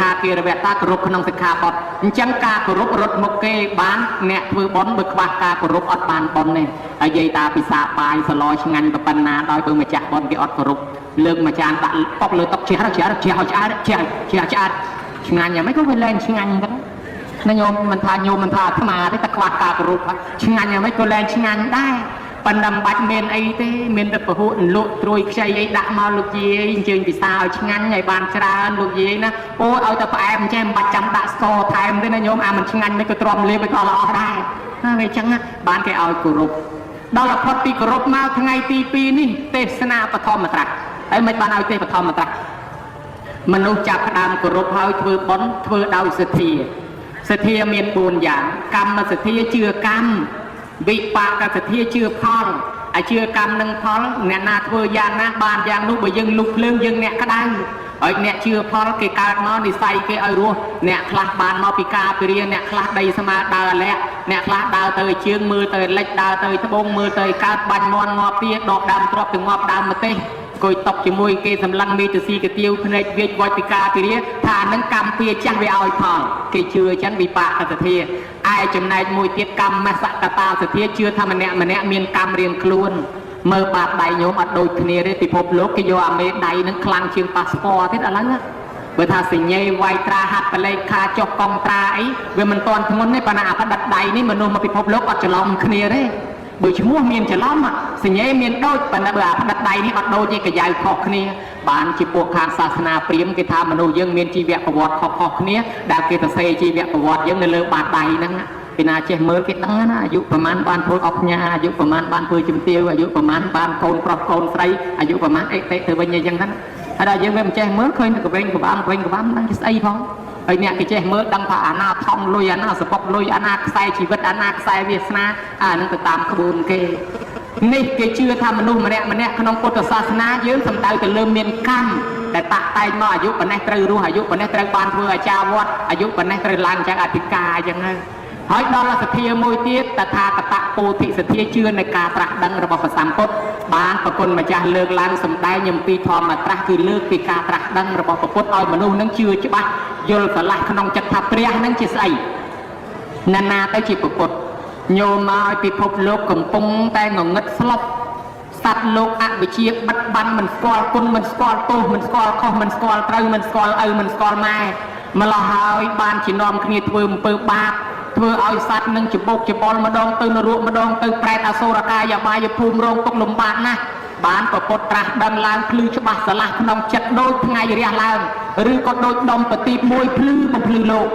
ខាគារវតាគោរពក្នុងសិក្ខាបទអញ្ចឹងការគោរពរត់មុខគេបានអ្នកធ្វើបុណ្យបើខ្វះការគោរពអត់បានបុណ្យទេហើយយាយតាពិសាបាយសឡឆ្ងាញ់ប៉ុណ្ណាដោយបើម្ចាស់បុណ្យគេអត់គោរពលើកមួយចានដាក់តុកលើតុកជះជះជះឲ្យឆ្អែតជះជះឆ្អែតឆ្ងាញ់យ៉ាងម៉េចក៏វាលែងឆ្ងាញ់ទៅណាញោមមិនថាញោមមិនថាអាត្មាទេតែខ្វះការគោរពឆ្ងាញ់យ៉ាងម៉េចក៏លែងឆ្ងាញ់ដែរប៉ុន្តែមិនបាច់មានអីទេមានតែពហុលក់ត្រួយខ្ចីអីដាក់មកលោកយាយអញ្ជើញពិសាឲ្យឆ្ងាញ់ឲ្យបានច្រើនលោកយាយណាអូឲ្យតែផ្អែមចេះមិនបាច់ចាំដាក់ស្ករថែមទេណាញោមអាមិនឆ្ងាញ់មិនក៏ទ្រាំលេបឲ្យក៏ល្អដែរណាវាអញ្ចឹងបានគេឲ្យគោរពដល់ផុតពីគោរពមកថ្ងៃទី2នេះទេសនាបឋមត្រាស់ហើយមិនបានឲ្យទេសបឋមត្រាស់មនុស្សចាប់ផ្ដើមគោរពហើយធ្វើបុណ្យធ្វើដោយសទ្ធាសទ្ធាមាន4យ៉ាងកម្មសទ្ធាជឿកម្មវិបាកសទ្ធាជឿផលអាជឿកម្មនឹងផលអ្នកណាធ្វើយ៉ាងណាបានយ៉ាងនោះបើយើងលុបភ្លើងយើងអ្នកក្តៅហើយអ្នកជឿផលគេកើតមកនិស័យគេឲ្យរស់អ្នកខ្លះបានមកពីការពរាអ្នកខ្លះដីស្មើដើរអាលាក់អ្នកខ្លះដើរទៅជើងមើលទៅលិចដើរទៅត្បូងមើលទៅកើតបាញ់មន់ងាប់ទាដកដើមទ្របទៅងាប់ដើមម្ទេសគួយតុកជាមួយគេសម្លឹងមីទៅស៊ីកាទៀវភ្នែកវាចវចពីការពរាថានឹងកម្មពៀចាស់វាឲ្យផលគេជឿអញ្ចឹងវិបាកសទ្ធាឯចំណែកមួយទៀតកម្មសកតាសទ្ធាជឿថាម្នាក់ម្នាក់មានកម្មរៀងខ្លួនមើលបាតដៃញោមអត់ដូចគ្នាទេពិភពលោកគេយកអាមេដៃនឹងខ្លាំងជាងប៉ាសពតទៀតឥឡូវណាបើថាសញ្ញេវាយត្រាហាត់បលេខាចុះកងត្រាអីវាមិនតាន់ធ្ងន់ទេប៉ុន្តែអាផ្ដិតដៃនេះមនុស្សមកពិភពលោកអត់ច្រឡំគ្នាទេបើឈ្មោះមានច្រឡំសញ្ញេមានដូចប៉ុន្តែបើអាផ្ដិតដៃនេះអត់ដូចទេកាយ៉ៅខុសគ្នាបានជាពួកខាងសាសនាព្រាហ្មណ៍គេថាមនុស្សយើងមានជីវប្រវត្តិខុសៗគ្នាដែលគេសរសេរជីវប្រវត្តិយើងនៅលើបាតដៃហ្នឹងពីណាចេះមើលគេដឹងណាអាយុប្រមាណបានធ្វើអុកញ៉ាអាយុប្រមាណបានធ្វើជំទាវអាយុប្រមាណបានកូនប្រុសកូនស្រីអាយុប្រមាណអីតិទៅវិញអីចឹងហ្នឹងហើយដល់យើងវាមិនចេះមើលឃើញតែកវែងកបាំកវែងកបាំហ្នឹងជាស្អីផងហើយអ្នកគេចេះមើលដឹងថាអាណាថងលុយអាណាសពុកលុយអាណាខ្សែជីវិតអាណាខ្សែវាសនាអានឹងទៅតាមក្បួនគេនេះគេជឿថាមនុស្សម្នាក់ម្នាក់ក្នុងពុទ្ធសាសនាយើងសំដៅទៅលើមានកម្មដែលតាក់តែងមកអាយុប៉ុណ្ណេះត្រូវរស់អាយុប៉ុណ្ណេះត្រូវបានធ្វើអាចារ្យវត្តអាយុប៉ុណ្ណេះត្រូវឡើងចៅអធិការអញ្ចឹងហើយហើយដល់សទ្ធាមួយទៀតតថាគតពោធិសទ្ធាជឿในការត្រាស់ដឹងរបស់ព្រះសម្ពុទ្ធបានប្រគុណម្ចាស់លើកឡើងសម្ដែងអំពីធម្មត្រាស់គឺលើកពីការត្រាស់ដឹងរបស់ព្រះពុទ្ធឲ្យមនុស្សនឹងជឿច្បាស់យល់ស្រឡះក្នុងចិត្តថាព្រះនឹងជាស្អីណានាទៅជាពុទ្ធញោមមកឲ្យពិភពលោកកំពុងតែងងឹតស្លុបសត្វលោកអវិជ្ជាបិទបាំងមិនស្គាល់គុណមិនស្គាល់ទោសមិនស្គាល់ខុសមិនស្គាល់ត្រូវមិនស្គាល់ឪមិនស្គាល់ម៉ែម្លោះហើយបានជានាំគ្នាធ្វើអំពើបាបធ្វើឲ្យសត្វនឹងច្បុកច្បល់ម្ដងទៅនរកម្ដងទៅប្រែតអសុរកាយបាយភូមិរងទុកលំបាកណាស់បានប្រពុតត្រាស់ដឹងឡើងភ្លឺច្បាស់ស្រឡះក្នុងចិត្តដូចថ្ងៃរះឡើងឬក៏ដូចដុំប្រទីបមួយភ្លឺបំភ្លឺលោក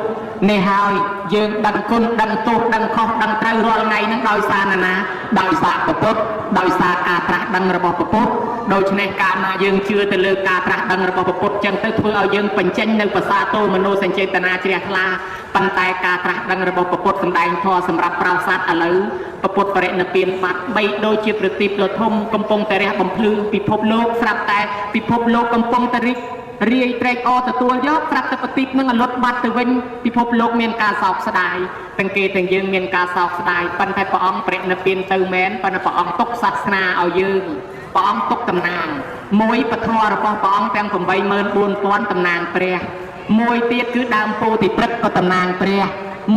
នេះហើយយើងដឹងគុណដឹងទោសដឹងខុសដឹងត្រូវរាល់ថ្ងៃហ្នឹងដោយសារណានាដោយសារប្រពុតដោយសារការត្រាស់ដឹងរបស់ប្រពុតដូច្នេះកាលណាយើងជឿទៅលើការត្រាស់ដឹងរបស់ប្រពុតចឹងទៅធ្វើឲ្យយើងបញ្ចេញនៅប្រសាទោមនោសញ្ចេតនាជ្រះថ្លាប៉ុន្តែការត្រាស់ដឹងរបស់ប្រពុតសម្ដែងធម៌សម្រាប់ប្រោសត្វឥឡូវប្រពុតបរិនិព្វានបាត់បីដូចជាប្រទីបដ៏ធំកំពុងតែរះបំភ្លឺពិភពលោកស្រាប់តែពិភពលោកកំពុងតែរីករាយត្រេកអរទទួលយកស្រាប់តែប្រទីបនឹងអលត់បាត់ទៅវិញពិភពលោកមានការសោកស្ដាយទាំងគេទាំងយើងមានការសោកស្ដាយប៉ុន្តែព្រះអង្គព្រះនិព្វានទៅមែនប៉ុន្តែព្រះអង្គទុកសាសនាឲ្យយើងព្រះអង្គទុកតំណាងមួយពធរបស់ព្រះអង្គទាំង84000តំណាងព្រះមួយទៀតគឺដើមពោធិព្រឹក្សក៏តំណាងព្រះ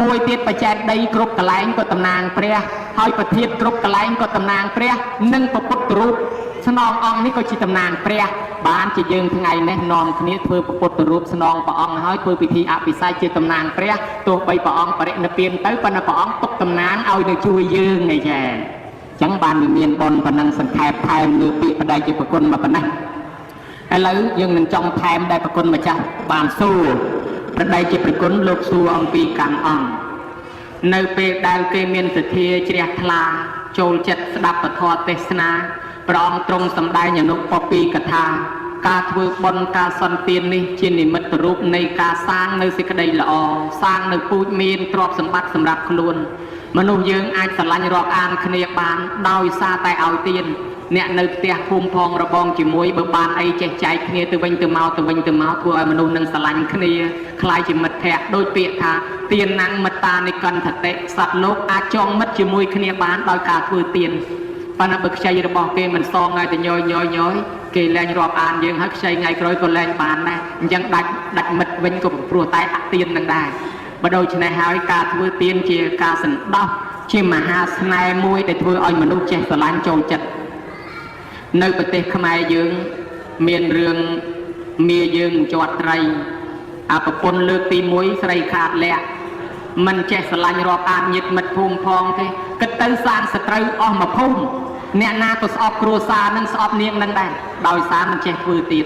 មួយទៀតបច្ចេកដីគ្រប់កន្លែងក៏តំណាងព្រះហើយប្រធានគ្រប់កន្លែងក៏តំណាងព្រះនិងពពុទ្ធរូបស្នងអង្គនេះក៏ជាតំណាងព្រះបានជាយើងថ្ងៃនេះនាំគ្នាធ្វើពពុទ្ធរូបស្នងព្រះអង្គហើយធ្វើពិធីអភិសេកជាតំណាងព្រះទោះបីព្រះអង្គបរិនិព្វានទៅប៉ុន្តែព្រះអង្គទុកតំណាងឲ្យនៅជួយយើងឯចាអញ្ចឹងបានវាមានបុណ្យប៉ុណ្ណឹងសង្ខេបថែមលើពាក្យបដិជាប្រគុណមកប៉ុណ្ណេះឥឡូវយើងនឹងចង់ថែមដែលប្រគុណម្ចាស់បានសួរប្រដីជាប្រគុណលោកសួរអំពីកម្មអង្គនៅពេលដែលគេមានសទ្ធាជ្រះថ្លាចូលចិត្តស្ដាប់ពធទេសនាព្រះអង្គទ្រង់សម្ដែងអនុពពីកថាការធ្វើបុណ្យការសន្ទាននេះជានិមិត្តរូបនៃការសាងនៅសេចក្តីល្អសាងនៅពូជមានទ្រព្យសម្បត្តិសម្រាប់ខ្លួនមនុស្សយើងអាចស្រឡាញ់រាប់អានគ្នាបានដោយសារតែឲ្យទានអ្នកនៅផ្ទះភូមិផងរបងជាមួយបើបានអីចេះចែកគ្នាទៅវិញទៅមកទៅវិញទៅមកធ្វើឲ្យមនុស្សនឹងស្រឡាញ់គ្នាក្លាយជាមិត្តភក្តិដោយពាក្យថាទានណាំងមិត្តានិកន្ធតិសត្វលោកអាចចងមិត្តជាមួយគ្នាបានដោយការធ្វើទានប៉ុន្តែបើខ្ចីរបស់គេមិនសងឲ្យតែញយញយញយ គេលែងរាប់អានយើងហើយខ្ចីថ្ងៃក្រោយក៏លែងបានដែរអញ្ចឹងដាច់ដាច់មិត្តវិញក៏ព្រោះតែអទាននឹងដែរបើដូច្នេះហើយការធ្វើទានជាការសន្តោសជាមហាស្នេហ៍មួយដែលធ្វើឲ្យមនុស្សចេះស្រឡាញ់ចូលចិត្តនៅប្រទេសខ្មែរយើងមានរឿងមាយើងជាប់ត្រីអាប្រពន្ធលើកទី1ស្រីខាតលក្ខមិនចេះស្រឡាញ់រាប់អានញាតិមិត្តភូមិផងទេគិតទៅសាងសត្រូវអស់មួយភូមិអ្នកណាក៏ស្អប់គ្រួសារនិងស្អប់នាងនឹងដែរដោយសារមិនចេះធ្វើទាន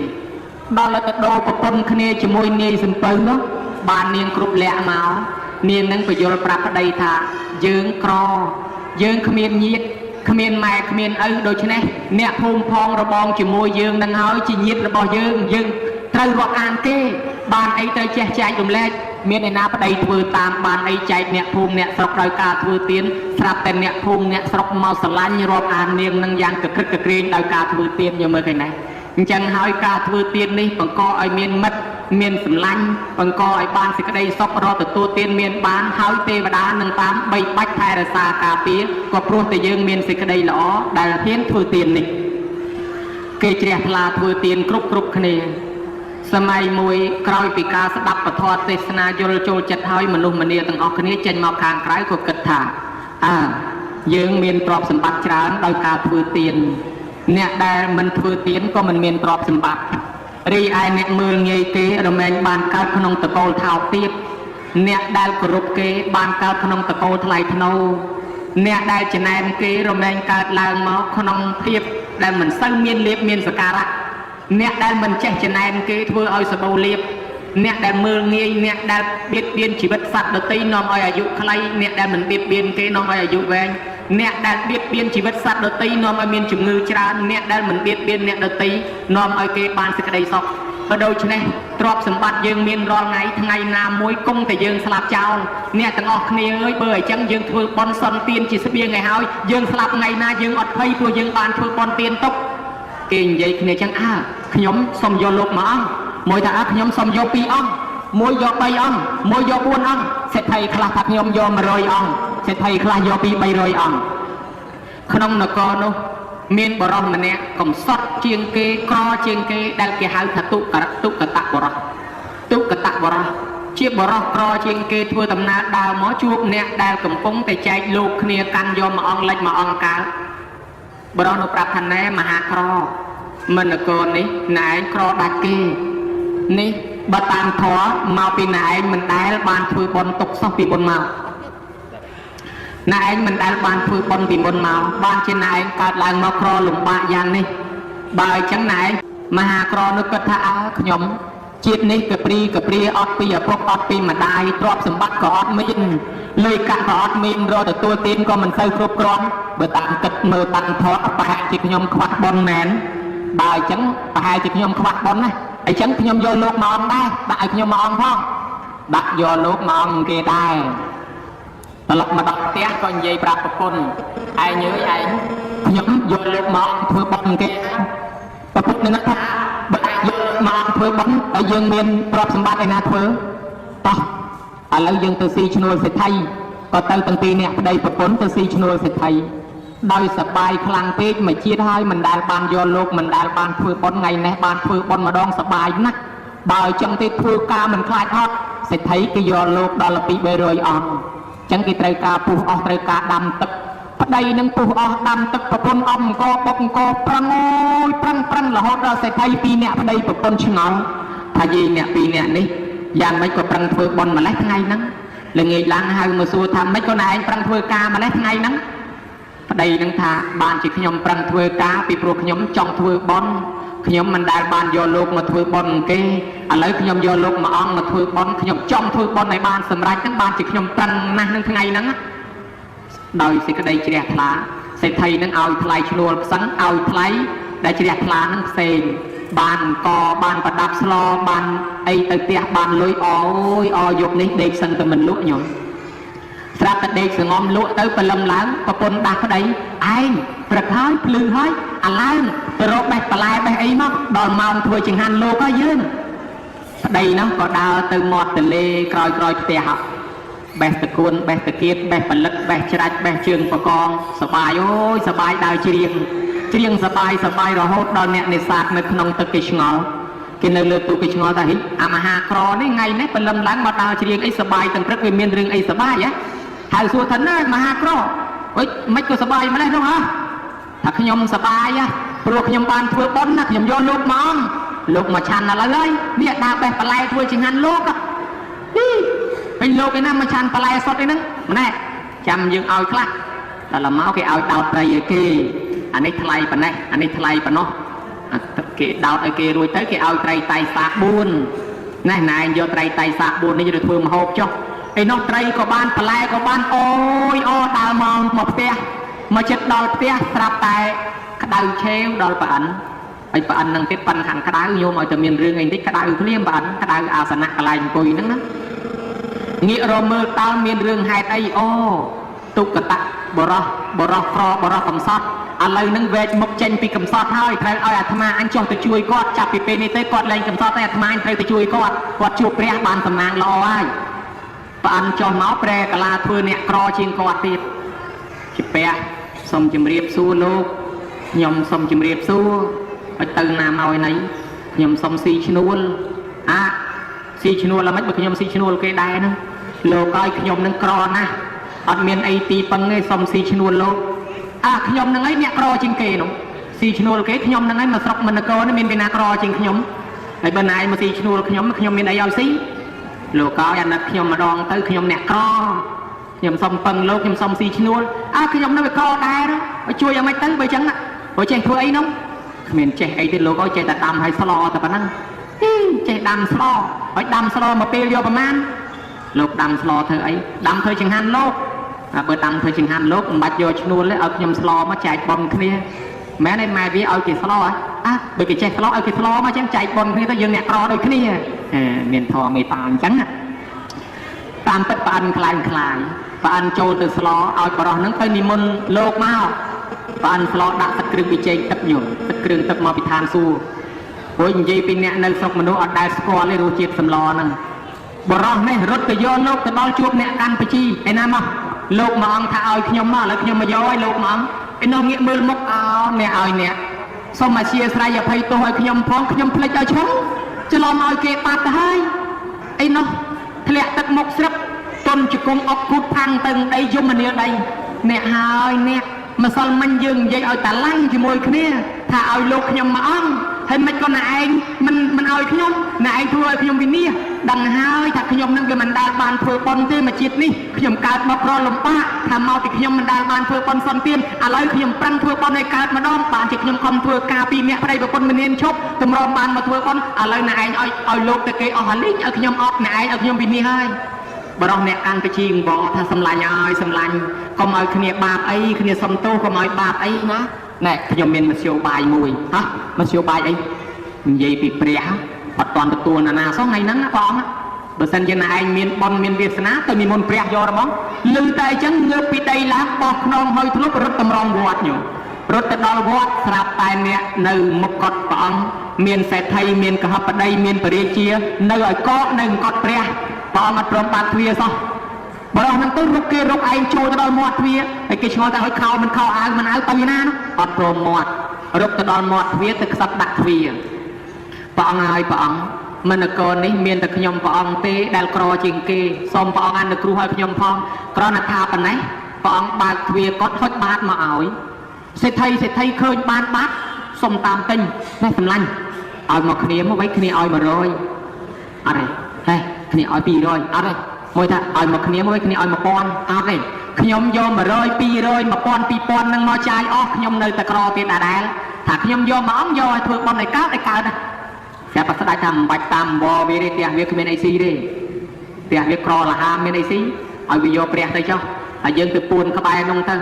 ដល់ទៅដូរប្រពន្ធគ្នាជាមួយនាយសំពៅនោះបាននាងគ្រប់លក្ខមកនាងនឹងពយល់ប្រាប់ប្តីថាយើងក្រយើងគ្មានញាតិគ្មានម៉ែគ្មានឪដូច្នេះអ្នកភូមិផងរបងជាមួយយើងនឹងហើយជាញាតិរបស់យើងយើងត្រូវរាប់អានគេបានអីត្រូវចេះចែករំលែកមានឯណាប្តីធ្វើតាមបានអីចែកអ្នកភូមិអ្នកស្រុកដោយការធ្វើទានស្រាប់តែអ្នកភូមិអ្នកស្រុកមកស្រឡាញ់រាប់អាននាងនឹងយ៉ាងកក្រឹកកក្រែងដោយការធ្វើទានយកមើលឃើញណាអញ្ចឹងហើយការធ្វើទាននេះបង្កឲ្យមានមិត្តមានសម្លាញ់បង្កឲ្យបានសេចក្តីសុខរកទទួលទានមានបានហើយទេវតានឹងតាមបីបាច់ថែរក្សាការពារក៏ព្រោះតែយើងមានសេចក្តីល្អដែលហ៊ានធ្វើទាននេះគេជ្រះថ្លាធ្វើទានគ្រប់គ្រប់គ្នាសម័យមួយក្រោយពីការស្ដាប់ពធទេសនាយល់ចូលចិត្តហើយមនុស្សម្នាទាំងអស់គ្នាចេញមកខាងក្រៅក៏គិតថាអើយើងមានទ្រព្យសម្បត្តិច្រើនដោយការធ្វើទានអ្នកដែលមិនធ្វើទានក៏មិនមានទ្រព្យសម្បត្តិរីឯអ្នកមើលងាយគេរមែងបានកើតក្នុងតកូលថោកទាបអ្នកដែលគោរពគេបានកើតក្នុងតកូលថ្លៃថ្នូរអ្នកដែលចំណែនគេរមែងកើតឡើងមកក្នុងភាពដែលមិនសូវមានលៀបមានសក្ការៈអ្នកដែលមិនចេះចំណែនគេធ្វើឲ្យសបោលៀបអ្នកដែលមើលងាយអ្នកដែលបៀតបៀនជីវិតសត្វដទៃនាំឲ្យអាយុខ្លីអ្នកដែលមិនបៀតបៀនគេនាំឲ្យអាយុវែងអ្នកដែលបៀតបៀនជីវិតសត្វដទៃនាំឲ្យមានជំងឺច្រើនអ្នកដែលមិនបៀតបៀនអ្នកដទៃនាំឲ្យគេបានសេចក្តីសុខបើដូច្នេះទ្រព្យសម្បត្តិយើងមានរាល់ថ្ងៃថ្ងៃណាមួយគង់តែយើងស្លាប់ចោលអ្នកទាំងអស់គ្នាអើយបើអញ្ចឹងយើងធ្វើបុណ្យសន្ទានជាស្បៀងឲ្យហើយយើងស្លាប់ថ្ងៃណាយើងអត់ភ័យព្រោះយើងបានធ្វើបុណ្យទានទុកគេនិយាយគ្នាចឹងអើខ្ញុំសុំយកលោកមួយអង្គមួយថាអើខ្ញុំសុំយកពីរអង្គមួយយក3អង្គមួយយក4អង្គសេដ្ឋីខ្លះថាខ្ញុំយក100អង្គសេដ្ឋីខ្លះយកពី300អង្គក្នុងនគរនោះមានបរិសម្នាក់កំសត់ជាងគេក្រជាងគេដែលគេហៅថាទុករទុកតបរោះទុកតបរោះជាបរោះក្រជាងគេធ្វើដំណើរដើរមកជួបអ្នកដែលកំពុងតែចែកលោកគ្នាកាន់យកមួយអង្គលិចមួយអង្គកើតបរោះនោះប្រាប់ថាណែមហាក្រមិននគរនេះណែឯងក្រដាច់គេនេះបើតាមធម៌មកពីណែឯងមិនដែលបានធ្វើបុណ្យទុកសោះពីបុណ្យមកណែឯងមិនដែលបានធ្វើបុណ្យពីមុនមកបានជាណែឯងកើតឡើងមកក្រលំបាកយ៉ាងនេះបើអញ្ចឹងណែឯងមហាក្រនោះគិតថាអើខ្ញុំជាតិនេះកព្រីកព្រាអត់ពីឪពុកអត់ពីម្ដាយទ្រព្យសម្បត្តិក៏អត់មានលុយកាក់ក៏អត់មានរកទទួលទានក៏មិនសូវគ្រប់គ្រាន់បើតាមគិតមើលតាមធម៌ប្រហែលជាខ្ញុំខ្វះបុណ្យមែនបើអញ្ចឹងប្រហែលជាខ្ញុំខ្វះបុណ្យណាអញ្ចឹងខ្ញុំយកលោកមកអង្គដែរដាក់ឲ្យខ្ញុំមកអង្គផងដាក់យកលោកមកអង្គគេដែរត្រឡប់មកដល់ផ្ទះក៏និយាយប្រាប់ប្រពន្ធឯងអើយឯងខ្ញុំយកលោកមកធ្វើបុណ្យគេប្រពន្ធនឹងថាបើឯងយកមកធ្វើបុណ្យហើយយើងមានទ្រព្យសម្បត្តិឯណាធ្វើតោះឥឡូវយើងទៅស៊ីឈ្នួលសេដ្ឋីក៏ទៅទាំងពីរអ្នកប្តីប្រពន្ធទៅស៊ីឈ្នួលសេដ្ឋីដោយសបាយខ្លាំងពេកមួយជាតិហើយមិនដែលបានយកលោកមិនដែលបានធ្វើបុណ្យថ្ងៃនេះបានធ្វើបុណ្យម្ដងសបាយណាស់បើអញ្ចឹងទេធ្វើការមិនខ្លាចអត់សេដ្ឋីគេយកលោកដល់ពី300អង្គចឹងគេត្រូវការពុះអស់ត្រូវការដាំទឹកប្តីនឹងពុះអស់ដាំទឹកប្រពន្ធអំកបុកអង្គប្រឹងអូយប្រឹងប្រឹងរហូតដល់សេដ្ឋីពីរអ្នកប្តីប្រពន្ធឆ្ងល់ថាយាយអ្នកពីរអ្នកនេះយ៉ាងម៉េចក៏ប្រឹងធ្វើបុណ្យម្លេះថ្ងៃហ្នឹងល្ងាចឡើងហៅមកសួរថាម៉េចក៏ណែឯងប្រឹងធ្វើការម្លេះថ្ងៃហ្នឹងប្តីនឹងថាបានជាខ្ញុំប្រឹងធ្វើការពីព្រោះខ្ញុំចង់ធ្វើបុណ្យខ្ញុំមិនដែលបានយកលោកមកធ្វើបុណ្យគេឥឡូវខ្ញុំយកលោកមកអង្គមកធ្វើបុណ្យខ្ញុំចង់ធ្វើបុណ្យឲ្យបានសម្រេចហ្នឹងបានជាខ្ញុំប្រឹងណាស់នឹងថ្ងៃហ្នឹងដោយសេចក្តីជ្រះថ្លាសេដ្ឋីនឹងឲ្យថ្លៃឈ្នួលផ្សឹងឲ្យថ្លៃដែលជ្រះថ្លានឹងផ្សេងបានកបានប្រដាប់ស្លបានអីទៅផ្ទះបានលុយអូយអយប់នេះដេកសឹងតែមិនលក់ញោមស្រាប់តែដេកសងំលក់ទៅព្រលឹមឡើងប្រពន្ធដាស់ប្តីឯងព្រឹកហើយភ្លឺហើយអាឡើងទៅរកបេះបន្លែបេះអីមកដល់ម៉ោងធ្វើចង្ហាន់លោកហើយយើងប្តីនោះក៏ដើរទៅមាត់ទន្លេក្រោយក្រោយផ្ទះហ៎បេះតកួនបេះតគៀតបេះផលិតបេះច្រាច់បេះជើងបកងសបាយអូយសបាយដើរច្រៀង ច្រៀងសបាយសបាយរហូតដល់អ្នកនេសាទនៅក្នុងទឹកគេឆ្ងល់គេនៅលើទូកគេឆ្ងល់ថាហិអាមហាក្រនេះថ្ងៃនេះព្រលឹមឡើងមកដើរច្រៀងអីសបាយទាំងព្រឹកវាមានរឿងអីសបាយហ៎ហើយសួរថាណែមហាក្រអុយមិនក៏សបាយម្លេះនោះហ៎ថាខ្ញុំសបាយហ៎ព្រោះខ្ញុំបានធ្វើបុណ្យណាខ្ញុំយកលោកមកលោកមកឆាន់ឥឡូវហើយនេះដើរបេះបន្លែធ្វើចង្ហាន់លោកហីហើយលោកឯណាមកឆាន់បន្លែសុតអីហ្នឹងម្នាក់ចាំយើងឲ្យខ្លះដល់មកគេឲ្យដោតត្រីឲ្យគេអានេះថ្លៃប៉ុណ្ណេះអានេះថ្លៃប៉ុណ្ណោះគេដោតឲ្យគេរួចទៅគេឲ្យត្រីតៃសាក4ណែណែយកត្រីតៃសាក4នេះទៅធ្វើម្ហូបចុះឯនោះត្រីក៏បានបន្លែក៏បានអូយអូដើរមកមកផ្ទះមកចិត្តដល់ផ្ទះស្រាប់តែក្តៅឆេវដល់ប្រអិនហើយប្រអិននឹងទៀតប៉ិនខាងក្តៅញោមឲ្យតែមានរឿងអីតិចក្តៅភ្លាមប្រអិនក្តៅអាសនៈកន្លែងអង្គុយហ្នឹងណាងាករមើលតើមានរឿងហេតុអីអូទុក្កតៈបរោះបរោះក្របរោះកំសត់ឥឡូវហ្នឹងវែកមុខចេញពីកំសត់ហើយត្រូវឲ្យអាត្មាអញចុះទៅជួយគាត់ចាប់ពីពេលនេះទៅគាត់លែងកំសត់តែអាត្មាអញត្រូវទៅជួយគាត់គាត់ជួបព្រះបានសំណាងល្អហើយប្រអិនចុះមកប្រែកាឡាធ្វើអ្នកក្រជាងគាត់ទៀតជាពះសូមជម្រាបសួរលោកខ្ញុំសូមជម្រាបសួរឲ្យទៅណាមកឯណីខ្ញុំសូមស៊ីឈ្នួលអាស៊ីឈ្នួលល្មិចបើខ្ញុំស៊ីឈ្នួលគេដែរហ្នឹងលោកឲ្យខ្ញុំនឹងក្រណាស់អត់មានអីទីពឹងទេសូមស៊ីឈ្នួលលោកអាខ្ញុំនឹងឯងអ្នកក្រជាងគេនោះស៊ីឈ្នួលគេខ្ញុំនឹងឯងមកស្រុកមនកនេះមានពីណាក្រជាងខ្ញុំហើយបើណែឯងមកស៊ីឈ្នួលខ្ញុំខ្ញុំមានអីឲ្យស៊ីលោកឲ្យអាណិតខ្ញុំម្ដងទៅខ្ញុំអ្នកក្រខ្ញុំសុំពឹងលោកខ្ញុំសុំស៊ីឈ្នួលអើខ្ញុំនៅវាក្រដែរឲ្យជួយយ៉ាងម៉េចទៅបើចឹងបើចេះធ្វើអីនោះគ្មានចេះអីទេលោកឲ្យចេះតែដាំឲ្យស្លតែប៉ុណ្ណឹងហ៊ីចេះដាំស្លឲ្យដាំស្លមកពេលយកប្រមាណលោកដាំស្លធ្វើអីដាំធ្វើចង្ហាន់លោកអាបើដាំធ្វើចង្ហាន់លោកមិនបាច់យកឈ្នួលទេឲ្យខ្ញុំស្លមកចែកប៉ុនគ្នាមែនទេម៉ែវាឲ្យគេស្លហ៎អាបើគេចេះស្លឲ្យគេស្លមកចឹងចែកប៉ុនគ្នាទៅយើងអ្នកក្រដូចគ្នាមានធម៌មេត្តាអញ្ចឹងណាតាមពិតប្រអិនខ្លាញ់ខ្លាយប្រអិនចូលទៅស្លឲ្យបរោះហ្នឹងទៅនិមន្តលោកមកប្រអិនស្លដាក់ទឹកគ្រឿងប៊ីចេងទឹកញោមទឹកគ្រឿងទឹកមកពីឋានសួគ៌ព្រោះនិយាយពីអ្នកនៅស្រុកមនុស្សអត់ដែលស្គាល់ទេរសជាតិសម្លហ្នឹងបរោះនេះរត់ទៅយកលោកទៅដល់ជួបអ្នកកាន់បជីឯណាមកលោកមួយអង្គថាឲ្យខ្ញុំមកឥឡូវខ្ញុំមកយកឲ្យលោកមួយអង្គឯនោះងាកមើលមុខអោអ្នកឲ្យអ្នកសូមអធិស្ឋានអភ័យទោសឲ្យខ្ញុំផងខ្ញុំភ្លេចឲ្យឈឹងច្រឡំឲ្យគេបាត់ទៅហើយឯនោះធ្លាក់ទឹកមុខស្រាប់ទុនជង្គង់អុកគូតផាំងទៅដីយមនាលដីអ្នកហើយអ្នកម្សិលមិញយើងនិយាយឲ្យតាឡាំងជាមួយគ្នាថាឲ្យលោកខ្ញុំមួយអង្គហើយមិនក៏ណែឯងមិនឲ្យខ្ញុំណែឯងធ្វើឲ្យខ្ញុំវិនាសដឹងហើយថាខ្ញុំនឹងវាមិនដែលបានធ្វើបុណ្យទេមួយជាតិនេះខ្ញុំកើតមកក្រលំបាកថាមកពីខ្ញុំមិនដែលបានធ្វើបុណ្យសន្តានឥឡូវខ្ញុំប្រឹងធ្វើបុណ្យឲ្យកើតម្ដងបានជាខ្ញុំខំធ្វើការពីអ្នកប្តីប្រពន្ធមនានឈប់ទម្រាំបានមកធ្វើបុណ្យឥឡូវណែឯងឲ្យលោកទៅគេអស់អាលីងឲ្យខ្ញុំអត់ណែឯងឲ្យខ្ញុំវិនាសហើយបរោះអ្នកកាន់ពជាងបងថាសម្លាញ់ឲ្យសម្លាញ់កុំឲ្យគ្នាបាបអីគ្នាសុំទោសកុំឲ្យបាបអីណាណែខ្ញុំមានមធ្យោបាយមួយហ៎មធ្យោបាយអីនិយាយពីព្រះអត់តាន់ទទួលណានាសោះថ្ងៃហ្នឹងណាបងបើសិនជាណែឯងមានបុណ្យមានវាសនាទៅនិមន្តព្រះយកហ្មងឮតែអញ្ចឹងងើបពីដីឡើងបោះខ្នងហើយធ្លុបរត់តម្រង់វត្តញោមរត់ទៅដល់វត្តស្រាប់តែអ្នកនៅមុខកត់ព្រះអង្គមានសេដ្ឋីមានកហបតីមានពរាជានៅឲ្យកកនៅកត់ព្រះព្រះអង្គអត់ព្រមបាត់ទ្វារសោះបរោះហ្នឹងទៅរុកគេរុកឯងចូលទៅដល់មាត់ទ្វារហើយគេឆ្ងល់ថាឲ្យខោមិនខោអាវមិនអាវទៅណានោះអត់ព្រមមាត់រុកទៅដល់មាត់ទ្វារទៅខ្សឹបដាក់ទ្វារព្រះអង្គហើយព្រះអង្គមនករនេះមានតែខ្ញុំព្រះអង្គទេដែលក្រជាងគេសូមព្រះអង្គអនុគ្រោះឲ្យខ្ញុំផងគ្រាន់តែថាប៉ុណ្ណេះព្រះអង្គបើកទ្វារគាត់ហុចបាតមកឲ្យសេដ្ឋីសេដ្ឋីឃើញបានបាតសុំតាមទិញនេះសម្លាញ់ឲ្យមកគ្នាមកវិញគ្នាឲ្យ100អត់ទេហេគ្នាឲ្យ200អត់ទេមួយថាឲ្យមកគ្នាមួយគ្នាឲ្យ1000អត់ទេខ្ញុំយក100 200 1000 2000នឹងមកចាយអស់ខ្ញុំនៅតែក្រទៀតដដែលថាខ្ញុំយកមកអង្គយកឲ្យធ្វើបុណ្យឲ្យកើតឲ្យកើតណាតែបើស្ដេចថាមិនបាច់តាមវវាទេផ្ទះវាគ្មានអីស៊ីទេផ្ទះវាក្រលហាមានអីស៊ីឲ្យវាយកព្រះទៅចុះហើយយើងទៅពួនក្បែរនោះទៅ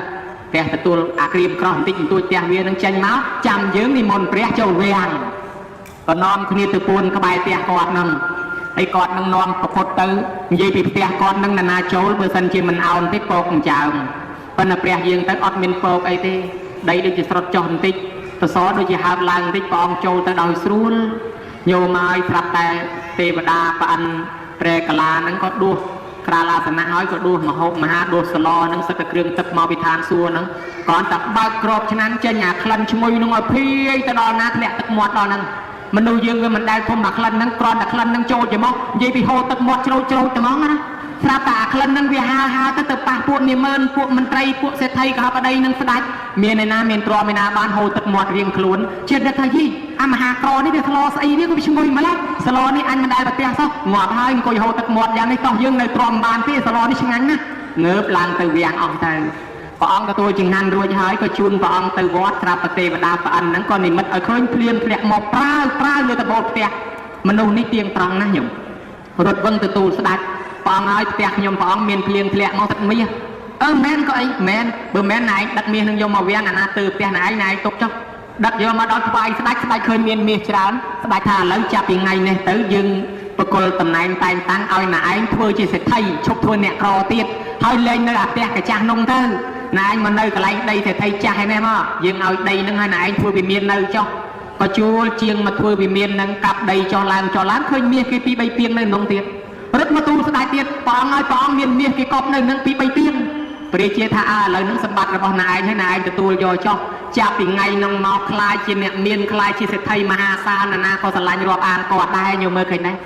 ព្រះទទួលអាក្រៀមក្រោះបន្តិចបន្តួចផ្ទះវានឹងចេញមកចាំយើងនិមន្តព្រះចូលវាំងក៏នាំគ្នាទៅពួនក្បែរផ្ទះគាត់នឹងហើយគាត់នឹងនាំប្រពុតទៅនិយាយពីផ្ទះគាត់នឹងណានាចូលបើសិនជាមិនអោនទេពកអញ្ចើមប៉ុន្តែព្រះយើងទៅអត់មានពកអីទេដីដូចជាស្រុតចុះបន្តិចសសរដូចជាហើបឡើងបន្តិចព្រះអង្គចូលទៅដោយស្រួលញោមឲ្យស្រាប់តែទេវតាប្រអិនប្រែកាឡាហ្នឹងក៏ដួស ក្រាលអាសនៈហើយក៏ដួសមហូបមហាដួសសឡនឹងសិតតែគ្រឿងទឹកមកពីឋានសួគ៌ហ្នឹងគ្រាន់តែបើកក្របឆ្នាំងចេញអាក្លិនឈ្ងុយនឹងឲ្យភាយទៅដល់ណាធ្លាក់ទឹកមាត់ដល់ហ្នឹងមនុស្សយើងវាមិនដែលធំអាក្លិនហ្នឹងគ្រាន់តែក្លិនហ្នឹងចូលជាមកនិយាយពីហូរទឹកមាត់ជ្រោចជ្រោចតែហ្មងណាស្រាប់តែអាក្លិនហ្នឹងវាហាលហាលទៅទៅប៉ះពួកនាម៉ឺនពួកមន្ត្រីពួកសេដ្ឋីកហបតីនឹងស្ដាច់មានឯណាមានទ្រព្យមានណាបានហូរទឹកមាត់រៀងខ្លួនជាតិនឹកថាយីអាមហាក្រនេះវាស្លស្អីវាក៏វាឈ្ងុយម្ល៉េះសឡនេះអញមិនដែលប្រទះសោះងាប់ហើយអង្គុយហូរទឹកមាត់យ៉ាងនេះតោះយើងនៅទ្រាំបានទេសឡនេះឆ្ងាញ់ណាស់ងើបឡើងទៅវាំងអស់ទៅព្រះអង្គទទួលចង្ហាន់រួចហើយក៏ជូនព្រះអង្គទៅវត្តត្រាប់ប្រទេវតាប្រអិនហ្នឹងក៏និមិត្តឲ្យឃើញភ្លៀងធ្លាក់មកប្រាវប្រាវលើដបូលផ្ទះមនុស្សនេះទៀងត្រង់ណាស់ញោមរត់វឹងទទួលស្ដាច់ព្រះអង្គឲ្យផ្ទះខ្ញុំព្រះអង្គមានភ្លៀងធ្លាក់មកទឹកមាសអឺមែនក៏អីមែនបើមែនណែឯងដឹកមាសនឹងយកមកវាំងអាណាទើផ្ទះណែឯងណែឯងទុកចុះដឹកយកមកដល់ថ្វាយស្ដាច់ស្ដាច់ឃើញមានមាសច្រើនស្ដាច់ថាឥឡូវចាប់ពីថ្ងៃនេះទៅយើងប្រគល់តំណែងតែងតាំងឲ្យណែឯងធ្វើជាសេដ្ឋីឈប់ធ្វើអ្នកក្រទៀតហើយលែងនៅអាផ្ទះកាចាស់នំទៅណែឯងមកនៅកន្លែងដីសេដ្ឋីចាស់ឯនេះមកយើងឲ្យដីនឹងឲ្យណែឯងធ្វើវិមាននៅចុះក៏ជួលជាងមកធ្វើវិមាននឹងកាប់ដីចុះឡើងចុះឡើងឃើញមាសគេពីរបីពាងនៅក្នុងទៀតរត់មកទូលស្ដាយទៀតព្រះអង្គឲ្យព្រះអង្គមានមាសគេកប់នៅនឹងពីរបីពាងព្រះជាថាអើឥឡូវនឹងសម្បត្តិរបស់ណែឯងហើយណែឯងទទួលយកចុះចាប់ពីថ្ងៃនឹងមកខ្លាយជាអ្នកមានខ្លាយជាសេដ្ឋីមហាសាលណានាក៏ស្រឡាញ់រាប់អានគាត់ដែរញោមមើលឃើញដែរ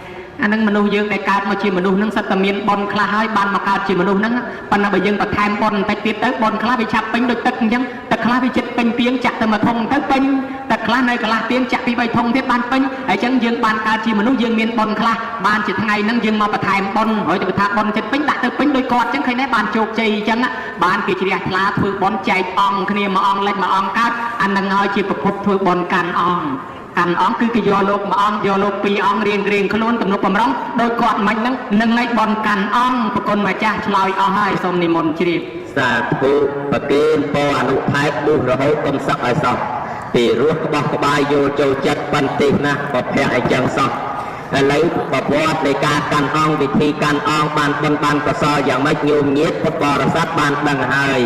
អានឹងមនុស្សយើងដែលកើតមកជាមនុស្សនឹងសិតតែមានបុណ្យខ្លះហើយបានមកកើតជាមនុស្សហ្នឹងប៉ុន្តែបើយើងបន្ថែមបុណ្យបន្តិចទៀតទៅបុណ្យខ្លះវាឆាប់ពេញដូចទឹកអញ្ចឹងទឹកខ្លះវាចិត្តពេញពាងចាក់ទៅមួយធុងទៅពេញទឹកខ្លះនៅកន្លះពាងចាក់ពី3ធុងទៀតបានពេញហើយអញ្ចឹងយើងបានកើតជាមនុស្សយើងមានបុណ្យខ្លះបានជាថ្ងៃហ្នឹងយើងមកបន្ថែមបុណ្យហើយទៅថាបុណ្យចិត្តពេញដាក់ទៅពេញដូចគាត់អញ្ចឹងឃើញដែរបានជោគជ័យអញ្ចឹងបានគេជ្រះថ្លាធ្វើបុណ្យចែកអង្គគ្នាមួយអង្គលិចមួយអង្គកើតអានឹងហើយជាប្រភពធ្វើបុណ្យកាន់អង្គកាន់អង្គគឺគេយកលោកមួយអង្គយកលោកពីរអង្គរៀងរៀងខ្លួនទំនុកបំរុងដោយគាត់មិញហ្នឹងនឹងឲ្យបនកាន់អង្គប្រគុណម្ចាស់ឆ្លើយអស់ហើយសូមនិមន្តជ្រាប សាធុប្រគេនពរអនុថែបបុះរហូតកុំសឹកឲ្យសោះពីរោះក្បោះក្បាយយល់ចូលចិត្តបន្តិចណាស់ប្រភពឲ្យចឹងសោះឥឡូវប្រវត្តិនៃការកាន់អង្គវិធីកាន់អង្គបានបុណ្យបានកុសលយ៉ាងម៉េចញោមញាតពុទ្ធបរិស័ទបានដឹងហើយ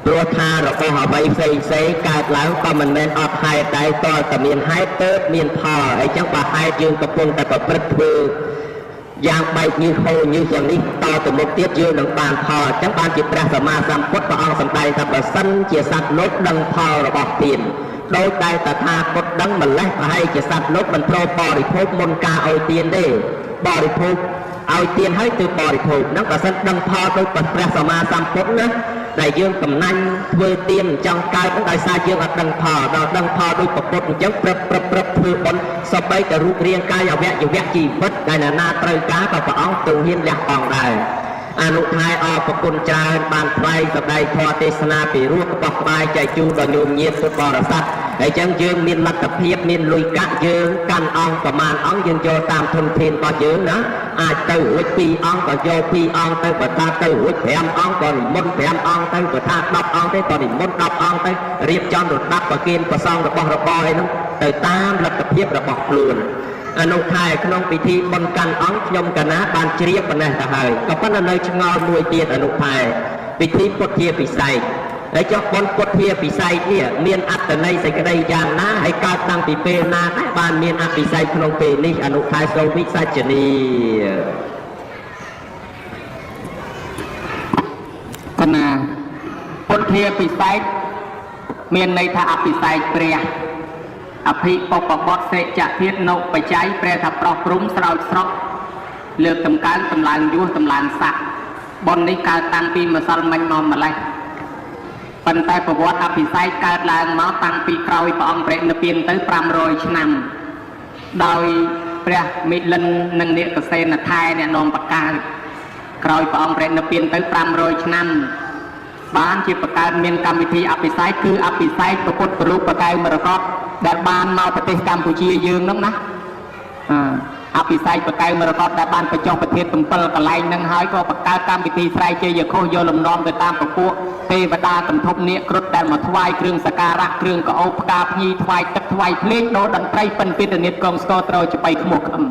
ព្រោះថារបស់អ្វីផ្សេងផ្សេងកើតឡើងក៏មិនមែនអត់ហេតុដែរតើតែមានហេតុទៅមានផលអីចឹងបើហេតុយើងកំពុងតែប្រព្រឹត្តធ្វើយ៉ាងបែកញើសហូរញើសយ៉ាងនេះតទៅមុខទៀតយើងនឹងបានផលអញ្ចឹងបានជាព្រះសម្មាសម្ពុទ្ធព្រះអង្គសម្ដែងថាបើសិនជាសត្វលោកដឹងផលរបស់ទានដោយតែតថាគតដឹងម្លេះប្រហែលជាសត្វលោកមិនព្រមបរិភោគមុនការឲ្យទានទេបរិភោគឲ្យទានហើយទើបបរិភោគហ្នឹងបើសិនដឹងផលដូចព្រះសម្មាសម្ពុទ្ធណាដែលយើងកំណាញ់ធ្វើទានចង់កើតហ្នឹងដោយសារយើងអត់ដឹងផលដល់ដឹងផលដូចប្រពុតអញ្ចឹងព្រឹបព្រឹបព្រឹបធ្វើបុណ្យសម្បីតែរូបរាងកាយអវយវៈជីវិតដែលណានាត្រូវការក៏ព្រះអង្គទ្រង់ហ៊ានលះបង់ដែរអនុថែអរប្រគុណច្រើនបានថ្លែងសម្ដែងធម៌ទេសនាពីរោះក្បោះក្បាយចែកជូនដល់ញោមញាតិពុទ្ធបរិស័ទហើយចឹងយើងមានលទ្ធភាពមានលុយកាក់យើងកាន់អង្គប្រមាណអង្គយើងយកតាមធនធានរបស់យើងណាអាចទៅរួច2អង្គក៏យក2អង្គទៅបើថាទៅរួច5អង្គក៏និមន្ត5អង្គទៅបើថា10អង្គទេក៏និមន្ត10អង្គទៅរៀបចំរដាប់ប្រគិនប្រសងរបស់របរអីហ្នឹងទៅតាមលទ្ធភាពរបស់ខ្លួនអនុថែក្នុងពិធីបុណ្យកាន់អង្គខ្ញុំកណាបានជ្រាបប៉ុណ្ណេះទៅហើយក៏ប៉ុន្តែនៅឆ្ងល់មួយទៀតអនុថែពិធីពុទ្ធាពិសេសហើយចុះបុណ្យពុទ្ធាពិសេសនេះមានអត្តន័យសេចក្តីយ៉ាងណាហើយកើតតាំងពីពេលណាដែរបានមានអភិសេកក្នុងពេលនេះអនុថែសូមវិសាចនី កណាពុទ្ធាពិសេសមានន័យថាអភិសេកព្រះអភិបពបតសេចធាតនុបច្ច័យព្រះថាប្រោះព្រំស្រោចស្រក់លើកតម្កើងតម្លើងយោះតម្លើងស័កបុណ្យនេះកើតតាំងពីម្សិលមិញមកម្លេះប៉ុន្តែប្រវត្តិអភិសេកកើតឡើងមកតាំងពីក្រោយព្រះអង្គព្រះនិព្វានទៅ500ឆ្នាំដោយព្រះមិលិននិងនាគសេនថែអ្នកនាំបកើតក្រោយព្រះអង្គព្រះនិព្វានទៅ500ឆ្នាំបានជាបង្កើតមានកម្មវិធីអភិសេកគឺអភិសេកព្រះពុទ្ធរូបបកែវមរកតដែលបានមកប្រទេសកម្ពុជាយើងហ្នឹងណាអភិសេកបកែវមរកតដែលបានបញ្ចុះប្រធាន7កន្លែងហ្នឹងហើយក៏បង្កើតកម្មវិធីស្រែកជ័យឃោសយកលំនាំទៅតាមពពួកទេវតាកន្ធប់នាគគ្រុឌដែលមកថ្វាយគ្រឿងសក្ការៈគ្រឿងកោបផ្កាភ្ញីថ្វាយទឹកថ្វាយភ្លេងដូរតន្ត្រីពិនពិតនិតកងស្គរត្រូវចបៃខ្មោះខឹម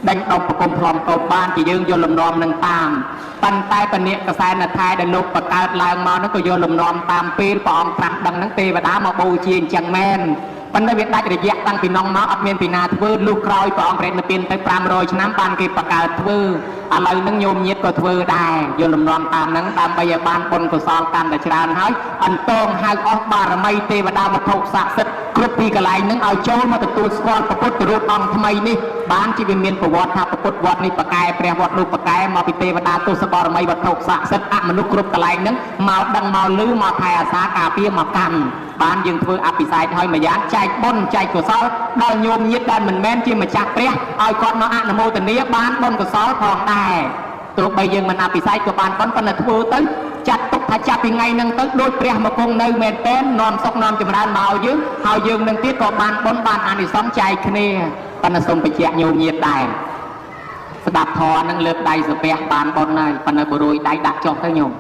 ដេញដប់ប្រគុំផ្លំកោបបានជាយើងយកលំនាំនឹងតាមប៉ុន្តែពនិកសែនថែដែលលោកបង្កើតឡើងមកហ្នឹងក៏យកលំនាំតាមពេលព្រះអង្គត្រាស់ដឹងហ្នឹងទេវតាមកបូជាអញ្ចឹងមែនប៉ុន្តែវាដាច់រយៈតាំងពីនងមកអត់មានពីណាធ្វើលុះក្រោយព្រះអង្គព្រះនិព្វានទៅ500ឆ្នាំបានគេបង្កើតធ្វើ ឥឡូវហ្នឹងញោមញាតក៏ធ្វើដែរយល់លំនាំតាមហ្នឹងដើម្បីឲ្យបានបុណ្យកុសលកាន់តែច្រើនហើយអន្តងហៅអស់បារមីទេវតាវត្ថុស័ក្តិសិទ្ធិគ្រប់ពីកន្លែងហ្នឹងឲ្យចូលមកទទួលស្គាល់ព្រះពុទ្ធរូបអង្គថ្មីនេះបានជាវាមានប្រវត្តិថាព្រះពុទ្ធវត្តនេះប្រកែព្រះវត្តនោះប្រកែមកពីទេវតាទសបារមីវត្ថុស័ក្តិសិទ្ធិអមនុស្សគ្រប់កន្លែងហ្នឹងមកដឹងមកឮមកថែអាសាការពារមកកាន់បានយើងធ្វើអភិសេកហើយមួយយ៉ាងចែកបុណ្យចែកកុសលដល់ញោមញាតិដែលមិនមែនជាម្ចាស់ព្រះឲ្យគាត់មកអនុមោទនាបានបុណ្យកុសលផងដែរទោះបីយើងមិនអភិសេកក៏បានបុណ្យប៉ុន្តែធ្វើទៅចាត់ទុកថាចាប់ពីថ្ងៃហ្នឹងទៅដូចព្រះមកគង់នៅមែនទែននាំសុខនាំចម្រើនមកឲ្យយើងហើយយើងនឹងទៀតក៏បានបុណ្យបានអានិសង្សចែកគ្នាប៉ុន្តែសូមបញ្ជាក់ញោមញាតិដែរស្ដាប់ធម៌ហ្នឹងលើកដៃសាពះបានបុណ្យហើយប៉ុន្តែបើរួយដៃដាក់ចុះទៅញោម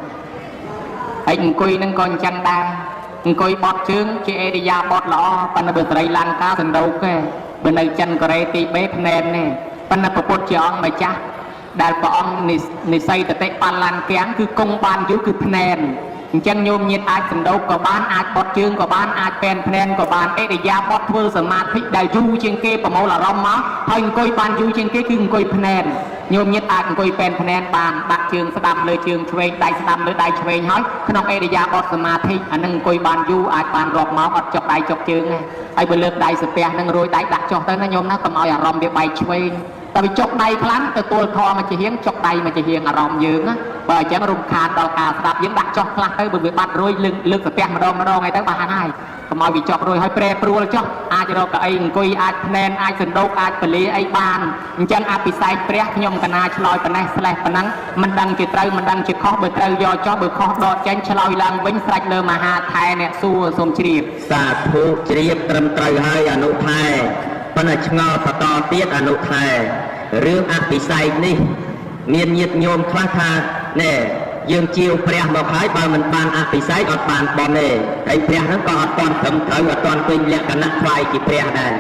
ហើយអង្គុយហ្នឹងក៏អញ្ចឹងដែរអង្គុយបត់ជើងជាអេរិយាបថល្អប៉ុន្តែបើស្រីលង្កាសណ្ដូកទេបើនៅចិនកូរ៉េទីបេភ្នែនទេប៉ុន្តែព្រះពុទ្ធជាអង្គម្ចាស់ដែលព្រះអង្គនិស័យតតិបលង្គៀងគឺគង់បានយូរគឺភ្នែនអញ្ចឹងញោមញាតអាចសណ្ដូកក៏បានអាចបត់ជើងក៏បានអាចពែនភ្នែនក៏បានអេរិយាបថធ្វើសមាធិដែលយូរជាងគេប្រមូលអារម្មណ៍មកហើយអង្គុយបានយូរជាងគេគឺអង្គុយភ្នែនញោមញាតអាចអង្គុយពែនភ្នែនបានដាក់ជើងស្ដាំលើជើងឆ្វេងដៃស្ដាំលើដៃឆ្វេងហើយក្នុងអេរិយាបថសមាធិអានឹងអង្គុយបានយូរអាចបានរាប់ម៉ោងអត់ចុកដៃចុកជើងទេហើយបើលើកដៃសាពះនឹងរួយដៃដាក់ចុះទៅណាញោមណាកុំឲ្យអារម្មណ៍វាបែកឆ្វេងតែវាចុកដៃខ្លាំងទទួលធម៌មកជាហៀងចុកដៃមកជាហៀងអារម្មណ៍យើងណាបើអញ្ចឹងរំខានដល់ការស្ដាប់យើងដាក់ចុះខ្លះទៅបើវាបាត់រួយលើកលើកសាពះម្ដងម្ដងអីទៅបានហើយកុំឲ្យវាចុករួយហើយប្រែប្រួលចុះអាចរកកៅអីអង្គុយអាចភ្នែនអាចសណ្ដូកអាចពលាអីបានអញ្ចឹងអភិសេកព្រះខ្ញុំកណាឆ្លើយប៉ុណ្ណេះស្លេះប៉ុណ្ណឹងមិនដឹងជាត្រូវមិនដឹងជាខុសបើត្រូវយកចុះបើខុសដកចេញឆ្លើយឡើងវិញស្រេចលើមហាថែអ្នកសួរសូមជ្រាប សាធុជ្រាបត្រឹមត្រូវហើយអនុថែប៉ុន្តែឆ្ងល់បន្តទៀតអនុថែរឿងអភិសេកនេះមានញាតិញោមខ្លះថាណែយើងជាវព្រះមកហើយបើមិនបានអភិសេកអត់បានបុណ្យទេហើយព្រះហ្នឹងក៏អត់ទាន់ត្រឹមត្រូវអត់ទាន់ពេញលក្ខណៈខ្លាយជាព្រះដែរ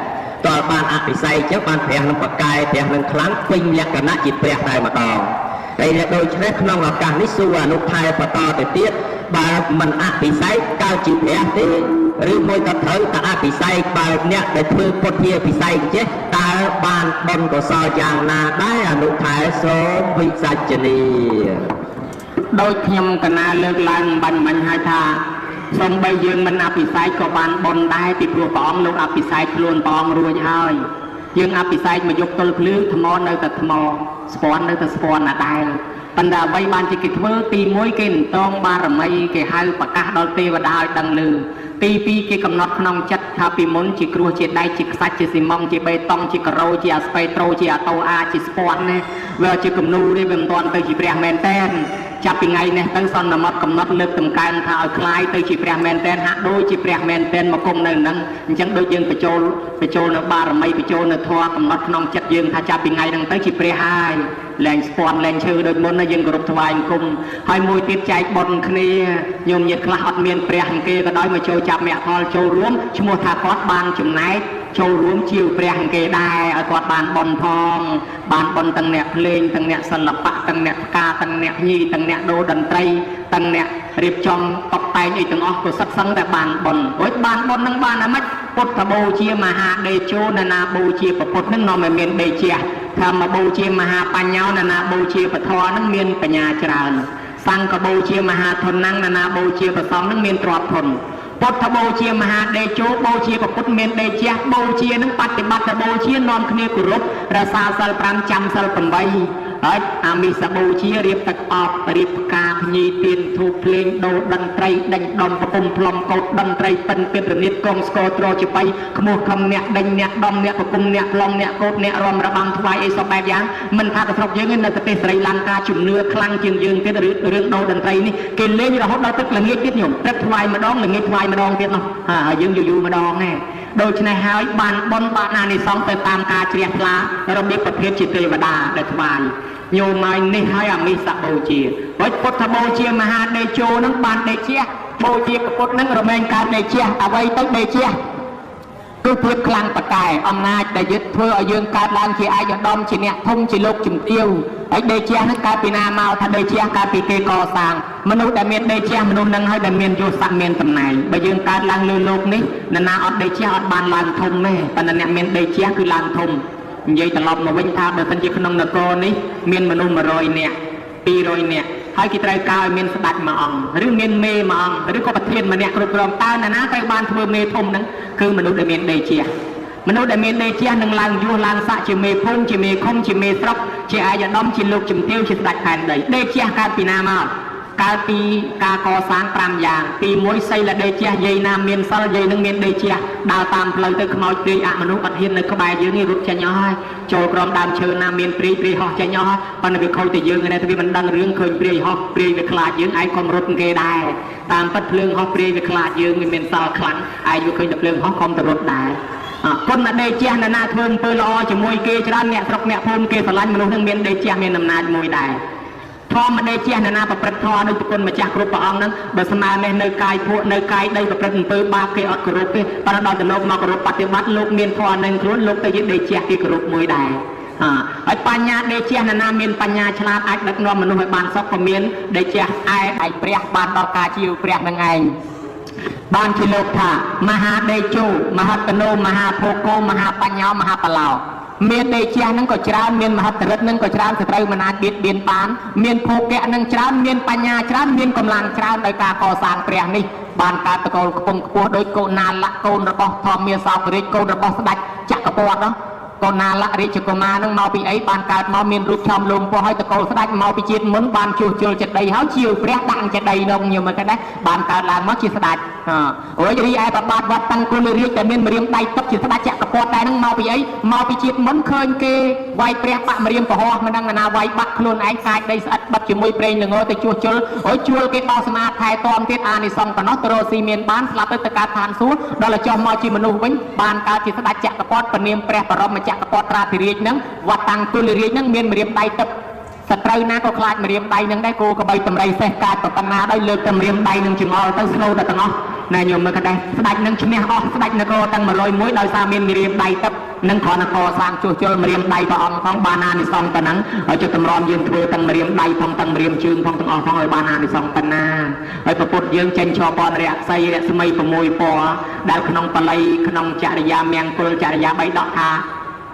តើបានអភិសេកចឹងបានព្រះនឹងប្រកែព្រះនឹងខ្លាំងពេញលក្ខណៈជាព្រះតែម្ដងហើយដូច្នេះក្នុងឱកាសនេះសួរអនុថែបន្តទៅទៀតបើមិនអភិសេកកើតជាព្រះទេឬមួយក៏ត្រូវតែអភិសេកបើអ្នកដែលធ្វើពុទ្ធាភិសេកចេះតើបានបុណ្យកុសលយ៉ាងណាដែរអនុថែសូមវិសាចនី ដោយខ្ញុំកណាលើកឡើងបាញ់មិញហើយថាសំបីយើងមិនអភិសេកក៏បានបុណ្យដែរពីព្រោះព្រះអង្គលោកអភិសេកខ្លួនព្រះអង្គរួចហើយយើងអភិសេកមកយកទល់ភ្លឺថ្មនៅតែថ្មស្ពាន់នៅតែស្ពាន់ដដែលប៉ុន្តែអ្វីបានជាគេធ្វើទី1គេអន្តងបារមីគេហៅប្រកាសដល់ទេវតាឲ្យដឹងឮទី2គេកំណត់ក្នុងចិត្តថាពីមុនជាគ្រោះជាដែកជាខ្សាច់ជាស៊ីម៉ងជាបេតុងជាការ៉ូជាអាស្បេត្រូជាអាតូអាជាស្ពាន់ណាវាជាគំនូនេះវាមិនទាន់ទៅជាព្រះមែនតែនចាប់ពីថ្ងៃនេះទៅសន្មត់កំណត់លើកតម្កើងថាឲ្យคล้ายទៅជាព្រះមែនតែនហាក់ដូចជាព្រះមែនតែនមកគង់នៅនឹងអញ្ចឹងដូចយើងបញ្ចូលបញ្ចូលនៅបារមីបញ្ចូលនៅធម៌កំណត់ក្នុងចិត្តយើងថាចាប់ពីថ្ងៃហ្នឹងទៅជាព្រះហើយលែងស្ពាន់លែងឈឺដូចមុនណាយើងគោរពថ្វាយអង្គមហើយមួយទៀតចែកបុណ្យគ្នាញោមញាតិខ្លះអត់មានព្រះអង្គគេក៏ដោយមកចូលចាប់មគ្គផលចូលរួមឈ្មោះថាគាត់បានចំណែកចូលរួមជាវព្រះអង្គគេដែរឲ្យគាត់បានបុណ្យផងបានបុណ្យទាំងអ្នកភ្លេងទាំងអ្នកសិល្បៈទាំងអ្នកផ្កាទាំងអ្នកញីទាំងអ្នកដូរតន្ត្រីទាំងអ្នករៀបចំតុបតែងអីទាំងអស់ក៏សិតសឹងតែបានបុណ្យរួចបានបុណ្យនឹងបានអាម៉េចពុទ្ធបូជាមហាដេជោននាបូជាពពុទ្ធនឹងនាំឲ្យមានដេជះធម្មបូជាមហាបញ្ញោននាបូជាពធនឹងមានបញ្ញាច្រើនសង្ឃបូជាមហាធននឹងននាបូជាប្រសងនឹងមានទ្រព្យធនពុទ្ធបូជាមហាដេជោបូជាពពុទ្ធមានដេជះបូជានឹងបតិបត្តិបូជានាំគ្នាគោរពរសាសិល5ចាំសិល8ហើយអាមិសបូជារៀបទឹកអប់រៀបផ្កាភ្ញីទៀនធូបភ្លេងដូរតន្ត្រីដេញដុំប្រពុំផ្លុំកោតតន្ត្រីពិនពិតរនាតកងស្គរត្រជាបៃខ្មោះខំអ្នកដេញអ្នកដុំអ្នកប្រគុំអ្នកផ្លុំអ្នកកោតអ្នករំរបាំថ្វាយអីសពបែបយ៉ាងមិនថាតែស្រុកយើងទេនៅប្រទេសស្រីលង្កាជំនឿខ្លាំងជាងយើងទៀតរឿងដូរតន្ត្រីនេះគេលេងរហូតដល់ទឹកល្ងាចទៀតញោមព្រឹកថ្វាយម្ដងល្ងាចថ្វាយម្ដងទៀតនោះហើយយើងយូរយូរម្ដងណែដូច្នេះហើយបានបុណ្យបានអានិសង្សទៅតាមការជ្រះថ្លារបៀបប្រភេទជាទេវតាដែលថ្វាយញោមហើយនេះហើយអាមិសបូជាហើយពុទ្ធបូជាមហាដេជោនឹងបានដេជះបូជាពុទ្ធនឹងរមែងកើតដេជះអ្វីទៅដេជះគឺភាពខ្លាំងបកែអំណាចដែលយឹតធ្វើឲ្យយើងកើតឡើងជាឯកឧត្តមជាអ្នកធំជាលោកជំទាវហើយដេជះនឹងកើតពីណាមកថាដេជះកើតពីគេកសាងមនុស្សដែលមានដេជះមនុស្សនឹងហើយដែលមានយសស័ក្តិមានតំណែងបើយើងកើតឡើងលើលោកនេះនរណាអត់ដេជះអត់បានឡើងធំទេប៉ុន្តែអ្នកមានដេជះគឺឡើងធំ និយាយត្រឡប់មកវិញថាបើសិនជាក្នុងនគរនេះមានមនុស្ស100នាក់200នាក់ហើយគេត្រូវការឲ្យមានស្ដេចមួយអង្គឬមានមេមួយអង្គឬក៏ប្រធានម្នាក់គ្រប់គ្រងតើនរណាត្រូវបានធ្វើមេធំហ្នឹងគឺមនុស្សដែលមានដេជះមនុស្សដែលមានដេជះនឹងឡើងយោះឡើងស័កជាមេភូមិជាមេឃុំជាមេស្រុកជាឯកឧត្តមជាលោកជំទាវជាស្ដេចផែនដីដេជះកើតពីណាមកកើតពីការកសាង5យ៉ាងទី1សីលដេជះយាយណាមានសិលយាយនឹងមានដេជះដើរតាមផ្លូវទៅខ្មោចព្រាយអមនុស្សអត់ហ៊ាននៅក្បែរយើងនេះរត់ចេញអស់ហើយចូលក្រោមដើមឈើណាមានព្រាយព្រាយហោះចេញអស់ហើយប៉ុន្តែវាខូចតែយើងនេះវាមិនដឹងរឿងឃើញព្រាយហោះព្រាយវាខ្លាចយើងឯងកុំរត់គេដែរតាមពិតភ្លើងហោះព្រាយវាខ្លាចយើងវាមានសិលខ្លាំងឯងវាឃើញតែភ្លើងហោះកុំទៅរត់ដែរគុណដេជះនរណាធ្វើអំពើល្អជាមួយគេច្រើនអ្នកស្រុកអ្នកភូមិគេស្រឡាញ់មនុស្សនឹងមានដេជះមានអំណាចមួយដែរធម្មដេជះនរណាប្រព្រឹត្តធម៌ដូចប្រគុណម្ចាស់គ្រប់ព្រះអង្គហ្នឹងបើស្មើនេះនៅកាយពួកនៅកាយដីប្រព្រឹត្តអំពើបាបគេអត់គោរពទេប៉ុន្តែដល់ទៅលោកមកគោរពបប្រតិបត្តិលោកមានធម៌នឹងខ្លួនលោកទៅជាដេជះគេគោរពមួយដែរហើយបញ្ញាដេជះនរណាមានបញ្ញាឆ្លាតអាចដឹកនាំមនុស្សឲ្យបានសុខក៏មានដេជះឯឯព្រះបានដល់ការជាព្រះនឹងឯងបានជាលោកថាមហាដេជោមហត្តនោមហាភោគោមហាបញ្ញោមហាបឡោមានដេជះនឹងក៏ច្រើនមានមហិទ្ធិឫទ្ធិនឹងក៏ច្រើនសត្រូវមិនអាចបៀតបៀនបានមានភោគៈនឹងច្រើនមានបញ្ញាច្រើនមានកម្លាំងច្រើនដោយការកសាងព្រះនេះបានកើតតកូលខ្ពង់ខ្ពស់ដោយកុណាលៈកូនរបស់ធម្មាសោករាជកូនរបស់ស្ដេចចក្រពត្តិនោះកុណាលៈរាជកុមារនឹងមកពីអីបានកើតមកមានរូបឆោមលោមពោះហើយតកូលស្ដេចមកពីជាតិមុនបានជួសជុលចេតិយហើយជាវព្រះដាក់ចេតិយនោះញោមមើលទៅដែរបានកើតឡើងមកជាស្ដេចអូយរីឯប្របាទវត្តតាំងគុលរាជដែលមានម្រាមដៃទឹកជាស្ដេចចក្រពត្តិដែរនឹងមកពីអីមកពីជាតិមុនឃើញគេវាយព្រះបាក់ម្រាមពហោះមិនដឹងណាវាយបាក់ខ្លួនឯងកាចដីស្អិតបិទជាមួយប្រេងល្ងទៅជួសជុលអូយជួលគេបោសសម្អាតថែទាំទៀតអានិសង្សប៉ុណ្ណោះទៅរកស៊ីមានបានស្លាប់ទៅទៅកើតឋានសួគ៌ដល់តែចុះមកជាមនុស្សវិញបានកើតជាស្ដេចចក្រពត្តិពនាមព្រះបរមចក្រពត្តិត្រាធិរាជនឹងវត្តតាំងគុលរាជនឹងមានម្រាមដៃទឹកសត្រូវណាក៏ខ្លាចម្រាមដៃនឹងដែរគោក្បីតម្រៃសេះកាចប៉ុណ្ណាដោយលើកតម្រាមដៃនឹងចង្អុលទៅស្នូតែទាំងអស់ណែញោមមើលកដែរស្ដេចនឹងឈ្នះអស់ស្ដេចនគរទាំង101ដោយសារមានម្រាមដៃទឹកនឹងគ្រាន់តែកសាងជួសជុលម្រាមដៃព្រះអង្គផងបានអានិសង្សប៉ុណ្ណឹងហើយចុះតម្រាំយើងធ្វើទាំងម្រាមដៃផងទាំងម្រាមជើងផងទាំងអស់ផងឲ្យបានអានិសង្សប៉ុណ្ណាហើយប្រពុតយើងចេញឈពនរក្សីរស្មី6ពណ៌ដែលក្នុងបាលីក្នុងចរិយាមង្គលចរិយា3ដកថា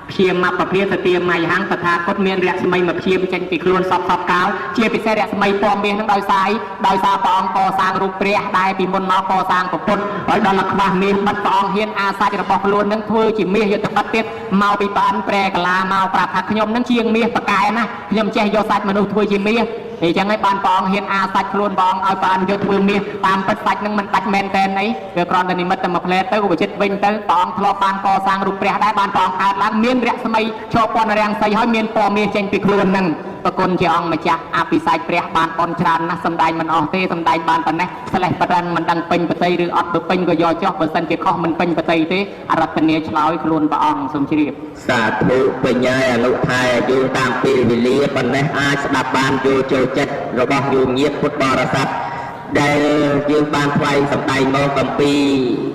ព្យាមប្រភាសទាមៃហាំងតថាគតមានរស្មីមកព្យាមចេញពីខ្លួនសពសពកាលជាពិសេសរស្មីពណ៌មាសនឹងដោយសារដោយសារព្រះអង្គកសាងរូបព្រះដែលពីមុនមកកសាងពុទ្ធហើយដល់តែខ្វះមាសបិទព្រះអង្គហ៊ានអាសាច់របស់ខ្លួននឹងធ្វើជាមាសយកទៅបិទទៀតមកពីប្អិនប្រែកាឡាមកប្រាប់ថាខ្ញុំនឹងជាងមាសប៉កែណាខ្ញុំចេះយកសាច់មនុស្សធ្វើជាមាសអញ្ចឹងហើយបានព្រះអង្គហ៊ានអាសាច់ខ្លួនព្រះអង្គឲ្យព្រះអង្គយកធ្វើមាសតាមពិតសាច់នឹងមិនដាច់មែនតែនអីវាគ្រាន់តែនិមិត្តតែមួយផ្លែទៅក៏វិចិត្រវិញទៅព្រះអង្គធ្លាប់បានកសាងរូបព្រះដែរបានព្រះអង្គកើតឡើងមានរស្មីឈរពណ៌រាំងសីហើយមានពណ៌មាសចេញពីខ្លួននឹងប្រគុណជាអង្គម្ចាស់អភិសេកព្រះបានបនច្រើនណាស់សំដែងមិនអស់ទេសំដែងបានប៉ុណ្ណេះស្លេះបរិនមិនដឹងពេញបតីឬអត់បើពេញក៏យកចុះបើសិនជាខុសមិនពេញបតីទេអរតនីឆ្លើយខ្លួនព្រះអង្គសូមជ្រាប សាធុបញ្ញាអនុថែយល់តាមពេលវេលាប៉ុណ្ណេះអាចស្ដាប់បានយល់ចូលចិត្តរបស់យោមញាតពុទ្ធបរិស័ទដែលយើងបានថ្លែងសម្ដែងមកអំពី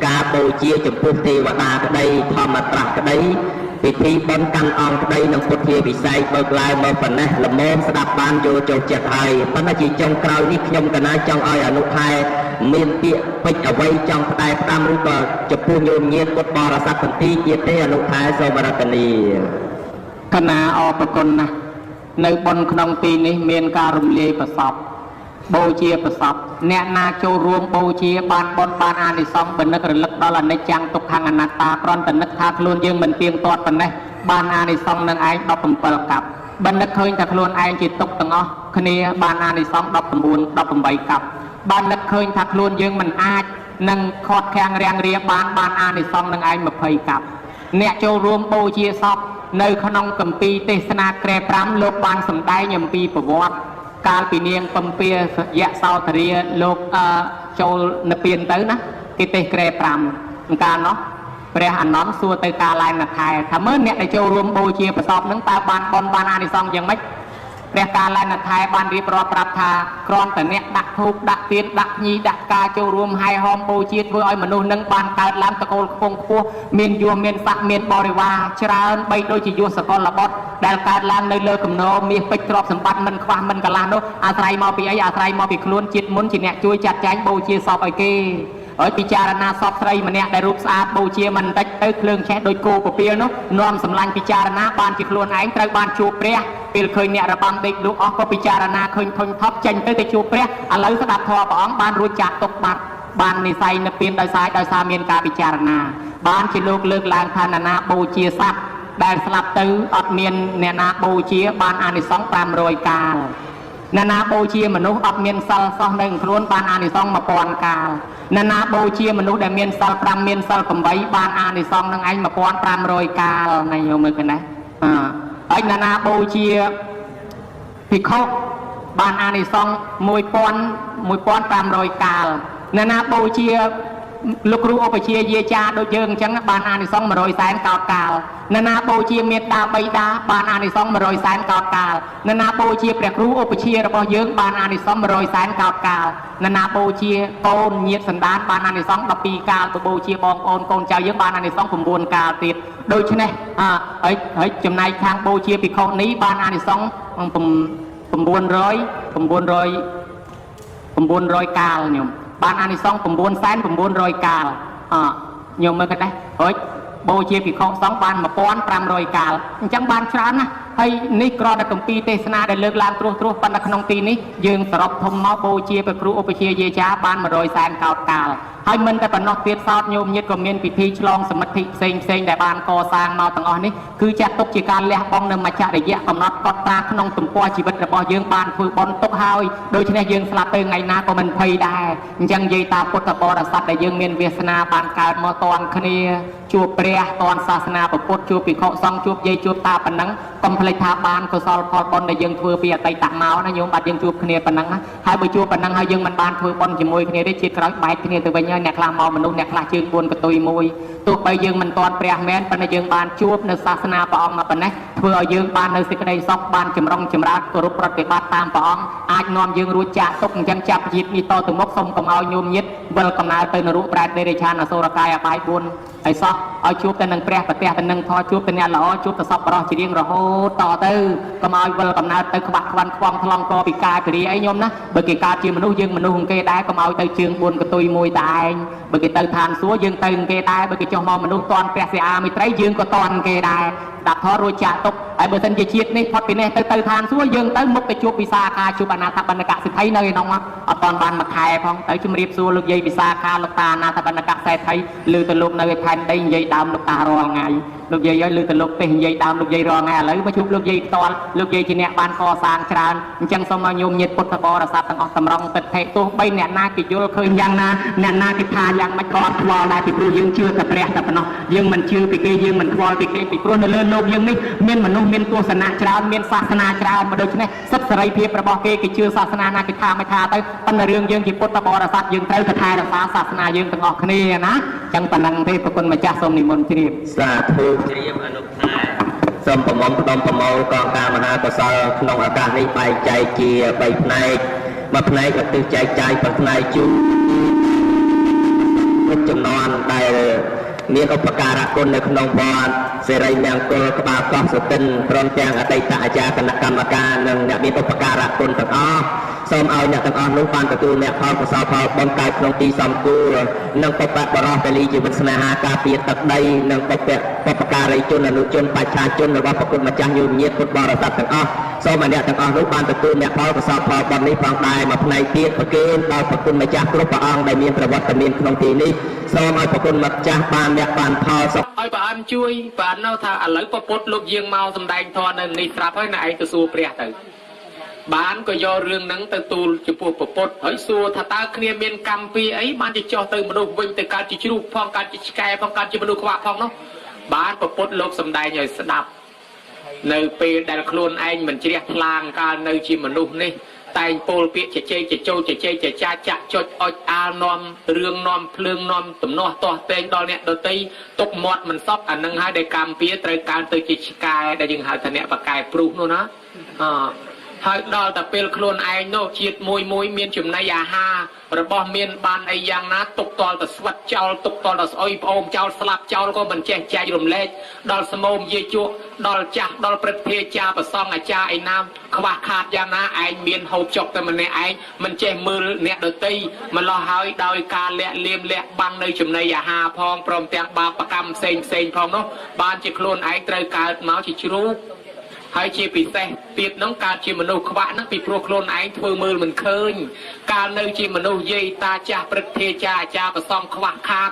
ការបូជាចំពោះទេវតាក្តីធម្មត្រាស់ក្តីពិធីបុណ្យកាន់អង្គក្តីនិងពុទ្ធាពិសេសបើកឡើងមកប៉ុណ្ណេះល្មមស្ដាប់បានយល់ចូលចិត្តហើយប៉ុន្តែជាចុងក្រោយនេះខ្ញុំកណាចង់ឲ្យអនុថែមានពាក្យពេចន៍អ្វីចង់ផ្ដែផ្ដាំឬក៏ចំពោះញោមញាតពុទ្ធបរិស័ទបន្ទីទៀតទេអនុថែសូមរតនា កណាអរប្រគុណណាស់នៅបុណ្យក្នុងទីនេះមានការរំលាយប្រសពបូជាប្រសពអ្នកណាចូលរួមបូជាបានបុណ្យបានអានិសង្សបនឹករលឹកដល់អនិច្ចំទុក្ខំអនត្តាគ្រាន់តែនឹកថាខ្លួនយើងមិនទៀងទាត់ប៉ុណ្ណេះបានអានិសង្សនឹងឯង17កັບបនឹកឃើញថាខ្លួនឯងជាទុក្ខទាំងអស់គ្នាបានអានិសង្ស19 18កັບបាននឹកឃើញថាខ្លួនយើងមិនអាចនឹងខាត់ខាំងរាំងរាបានបានអានិសង្សនឹងឯង20កັບអ្នកចូលរួមបូជាសពនៅក្នុងគម្ពីរទេសនាក្រែ5លោកបានសម្ដែងអំពីប្រវត្តិកាលពីនាងពំពាយៈសោធរាលោកចូលនិព្វានទៅណាគេទេសក្រែ5កាលនោះព្រះអានន្ទសួរទៅកាលែនថែថាមើលអ្នកដែលចូលរួមបូជាប្រសពនឹងតើបានបុណ្យបានអានិសង្សយ៉ាងម៉េចព្រះកាលែនថែបានរៀបរាប់ប្រាប់ថាគ្រាន់តែអ្នកដាក់ធូបដាក់ទៀនដាក់ញីដាក់ការចូលរួមហែហោមបូជាធ្វើឲ្យមនុស្សនឹងបានកើតឡើងតកូលខ្ពង់ខ្ពស់មានយសមានស័ក្តិមានបរិវារច្រើនបីដូចជាយសកលបុត្រដែលកើតឡើងនៅលើគំនរមាសពេជ្រទ្រព្យសម្បត្តិមិនខ្វះមិនកន្លះនោះអាស្រ័យមកពីអីអាស្រ័យមកពីខ្លួនជាតិមុនជាអ្នកជួយចាត់ចែងបូជាសពឲ្យគេ ហើយពិចារណាសពស្រីម្នាក់ដែលរូបស្អាតបូជាមិនតិចទៅភ្លើងឆេះដោយគោពពៀលនោះនាំសម្លាញ់ពិចារណាបានជាខ្លួនឯងត្រូវបានជួបព្រះពេលឃើញអ្នករបាំដេកលក់អស់ក៏ពិចារណាឃើញធុញថប់ចេញទៅទៅជួបព្រះឥឡូវស្ដាប់ធម៌ព្រះអង្គបានរួចចាកទុកបាត់បាននិស័យនិព្វានដោយសារមានការពិចារណាបានជាលោកលើកឡើងថាណានាបូជាសត្វដែលស្លាប់ទៅអត់មានអ្នកណាបូជាបានអានិសង្ស500កាលអ្នកណាបូជាមនុស្សអត់មានសិលសោះនៅក្នុងខ្លួនបានអានិសង្ស1000កាលអ្នកណាបូជាមនុស្សដែលមានសិល5មានសិល8បានអានិសង្សនឹងឯង1500កាលណាញោមមើលឃើញណាអើហើយអ្នកណាបូជាភិក្ខុបានអានិសង្ស1000 1500កាលអ្នកណាបូជាលោកគ្រូឧបជាយាចាដូចយើងអញ្ចឹងបានអានិសង្ស100សែនកោតកាលអ្នកណាបូជាមេត្តាបិតាបានអានិសង្ស100សែនកោតកាលអ្នកណាបូជាព្រះគ្រូឧបជារបស់យើងបានអានិសង្ស100សែនកោតកាលអ្នកណាបូជាកូនញាតិសន្តានបានអានិសង្ស12កាលទៅបូជាបងប្អូនកូនចៅយើងបានអានិសង្ស9កាលទៀតដូច្នេះអហើយហើយចំណែកខាងបូជាភិក្ខុនេះបានអានិសង្ស900 900 900កាលញោមបានអានិសង្ស9សែន900កាលអញោមមើលកដែររួចបូជាភិក្ខុសង្ឃបាន1500កាលអញ្ចឹងបានច្រើនណាស់ហើយនេះគ្រាន់តែគម្ពីរទេសនាដែលលើកឡើងត្រួសត្រាសប៉ុន្តែក្នុងទីនេះយើងសរុបធំមកបូជាព្រះគ្រូឧបជាយាចាបាន100សែនកោតកាលហើយមិនតែប៉ុណ្ណោះទៀតសោតញោមញាតក៏មានពិធីឆ្លងសមិទ្ធិផ្សេងផ្សេងដែលបានកសាងមកទាំងអស់នេះគឺចាត់ទុកជាការលះបង់នៅមច្ចរិយៈកំណត់កត់ត្រាក្នុងទំព័រជីវិតរបស់យើងបានធ្វើបុណ្យទុកហើយដូច្នេះយើងស្លាប់ទៅថ្ងៃណាក៏មិនភ័យដែរអញ្ចឹងនិយាយតាមពុទ្ធបរិស័ទដែលយើងមានវាសនាបានកើតមកតន់គ្នាជួបព្រះតន់សាសនាពុទ្ធជួបភិក្ខុសង្ឃជួបយាយជួបតាប៉ុណ្ណឹងកុំភ្លេចថាបានកុសលផលបុណ្យដែលយើងធ្វើពីអតីតមកណាញោមបាទយើងជួបគ្នាប៉ុណ្ណឹងណាហើយបើជួបប៉ុណ្ណឹងហើយយើងមិនបានធ្វើបុណ្យជាមួយគ្នាទេជាតិក្រោយបែកគ្នាទៅវិញហើយអ្នកខ្លះមកមនុស្សអ្នកខ្លះជើង4កតុយមួយទោះបីយើងមិនទាន់ព្រះមែនប៉ុន្តែយើងបានជួបនៅសាសនាព្រះអង្គមកប៉ុណ្ណេះធ្វើឲ្យយើងបាននៅសេចក្តីសុខបានចម្រុងចម្រើនគោរពប្រតិបត្តិតាមព្រះអង្គអាចនាំយើងរួចចាកទុក្ខអញ្ចឹងចាប់ជាតិនេះតទៅមុខសូមកុំឲ្យញោមញាតវិលកំណើតទៅនរកប្រែតដេរិឆានអសុរកាយអបាយ4ហើយសោះឲ្យជួបតែនឹងព្រះប្រទះតែនឹងធម៌ជួបតែអ្នកល្អជួបតែសពបរោះជារៀងរហូតតទៅកុំឲ្យវិលកំណើតទៅខ្វាក់ខ្វាន់ខ្វំថ្លង់កពីកាយពរាអីញោមណាបើគេកើតជាមនុស្សយើងមនុស្សគេដែរកុំឲ្យទៅជើង4កតុយមួយតែឯងបើគេទៅឋានសួគ៌យើងទៅគេដែរបើគេចុះមកមនុស្សតន់ព្រះសិអាមិត្រីយើងក៏តន់គេដែរស្ដាប់ធម៌រួចចាក់ទុកហើយបើសិនជាជាតិនេះផុតពីនេះទៅទៅឋានសួគ៌យើងទៅមុខទៅជួបវិសាខាជួបអនាថបណ្ឌកសិទ្ធិនៅឯនោះអត់តាន់បានមួយខែផងទៅជំរាបសួរលោកយាយវិសាខាលោកតាអនាថបណ្ឌកសេដ្ឋីឬទៅលោកនៅឯផែនដីនិយាយដើមលោកតារាល់ថ្ងៃលោកយាយអើយឬទៅលោកទេសនិយាយដើមលោកយាយរាល់ថ្ងៃឥឡូវមកជួបលោកយាយផ្ទាល់លោកយាយជាអ្នកបានកសាងច្រើនអញ្ចឹងសូមឲ្យញោមញាតិពុទ្ធបរិស័ទទាំងអស់តម្រង់ទិដ្ឋិទោះបីអ្នកណាគេយល់ឃើញយ៉ាងណាអ្នកណាគេថាយ៉ាងម៉េចក៏អត់ខ្វល់ដែរពីព្រោះយើងជឿតែព្រះតែប៉ុណ្ណោះយើងមិនជឿពីគេយើងមិនខ្វល់ពីគេពីព្រោះនៅលើលោកយើងនេះមានមនុស្សមានទស្សនៈច្រើនមានសាសនាច្រើនមកដូច្នេះសិទ្ធិសេរីភាពរបស់គេគេជឿសាសនាណាគេថាមិនថាទៅប៉ុន្តែរឿងយើងជាពុទ្ធបរិស័ទយើងត្រូវតែថែរក្សាសាសនាយើងទាំងអស់គ្នាណាអញ្ចឹងប៉ុណ្ណឹងទេប្រគុណម្ចាស់សូមនិមន្តជ្រាប សាធុជ្រាបអនុថែសូមប្រមុំផ្ដុំប្រមូលកងការមហាកុសលក្នុងឱកាសនេះបែងចែកជា3ផ្នែកមួយផ្នែកឧទ្ទិសចែកចាយមួយផ្នែកជូនគ្រប់ចំនួនដែលមានឧបការៈគុណនៅក្នុងវត្តសិរីមង្គលក្បាលកោះសុទិនព្រមទាំងអតីតអាចារ្យគណៈកម្មការនិងអ្នកមានឧបការៈគុណទាំងអស់សូមឲ្យអ្នកទាំងអស់នោះបានទទួលអ្នកផលកុសលផលបុណ្យកើតក្នុងទីសំគួរនិងបពបរោះពលីជីវិតស្នេហាការពារទឹកដីនិងបពបពការីជនអនុជនបច្ឆាជនរបស់ប្រគុណម្ចាស់ញោមញាតពុទ្ធបរិស័ទទាំងអស់សូមឲ្យអ្នកទាំងអស់នោះបានទទួលអ្នកផលកុសលផលបុណ្យនេះផងដែរមួយផ្នែកទៀតប្រគេនដល់ប្រគុណម្ចាស់គ្រប់ព្រះអង្គដែលមានប្រវត្តិមានក្នុងទីនេះសូមឲ្យប្រគុណម្ចាស់បានអ្នកបានផលសុខ ឲ្យព្រះអង្គជួយព្រះអង្គនៅថាឥឡូវពពុទ្ធលោកយាងមកសំដែងធម៌នៅនេះស្រាប់ហើយណាឯងទៅសួរព្រះទៅបានក៏យករឿងហ្នឹងទៅទូលចំពោះពពុទ្ធហើយសួរថាតើគ្នាមានកម្មពីអីបានជាចុះទៅមនុស្សវិញទៅកើតជាជ្រូកផងកើតជាឆ្កែផងកើតជាមនុស្សខ្វាក់ផងនោះបានពពុទ្ធលោកសំដែងឲ្យស្ដាប់នៅពេលដែលខ្លួនឯងមិនជ្រះថ្លាងកាលនៅជាមនុស្សនេះតែងពោលពាក្យជជែកជជោជជែកជចាចាក់ចុចអុចអាលនាំរឿងនាំភ្លើងនាំទំនាស់ទាស់ទែងដល់អ្នកដតីទុកមាត់មិនសពអានឹងហើយដែលកម្មពៀត្រូវកើនទៅជាឆ្កែដែលយើងហៅថាអ្នកបកែព្រុសនោះណាអ ហើយដល់តែពេលខ្លួនឯងនោះជាតិមួយមួយមានចំណីអាហាររបស់មានបានអីយ៉ាងណាទុកតលតែស្វិតចោលទុកតលតែស្អុយប្អូនចោលស្លាប់ចោលក៏មិនចេះចែករំលែកដល់ស្មោមយាជក់ដល់ចាស់ដល់ព្រឹទ្ធាចារ្យប្រសងអាចារ្យឯណាខ្វះខាតយ៉ាងណាឯងមានហូបចុកតែម្នាក់ឯងមិនចេះមើលអ្នកដទៃម្លោះហើយដោយការលាក់លៀមលាក់បាំងនៅចំណីអាហារផងព្រមទាំងបាបកម្មផ្សេងផ្សេងផងនោះបានជាខ្លួនឯងត្រូវកើតមកជាជ្រូក ហើយជាពិសេសទៀតនោះកើតជាមនុស្សខ្វាក់ហ្នឹងពីព្រោះខ្លួនឯងធ្វើមើលមិនឃើញកាលនៅជាមនុស្សយាយតាចាស់ព្រឹទ្ធាចារ្យអាចារ្យប្រសំខ្វះខាត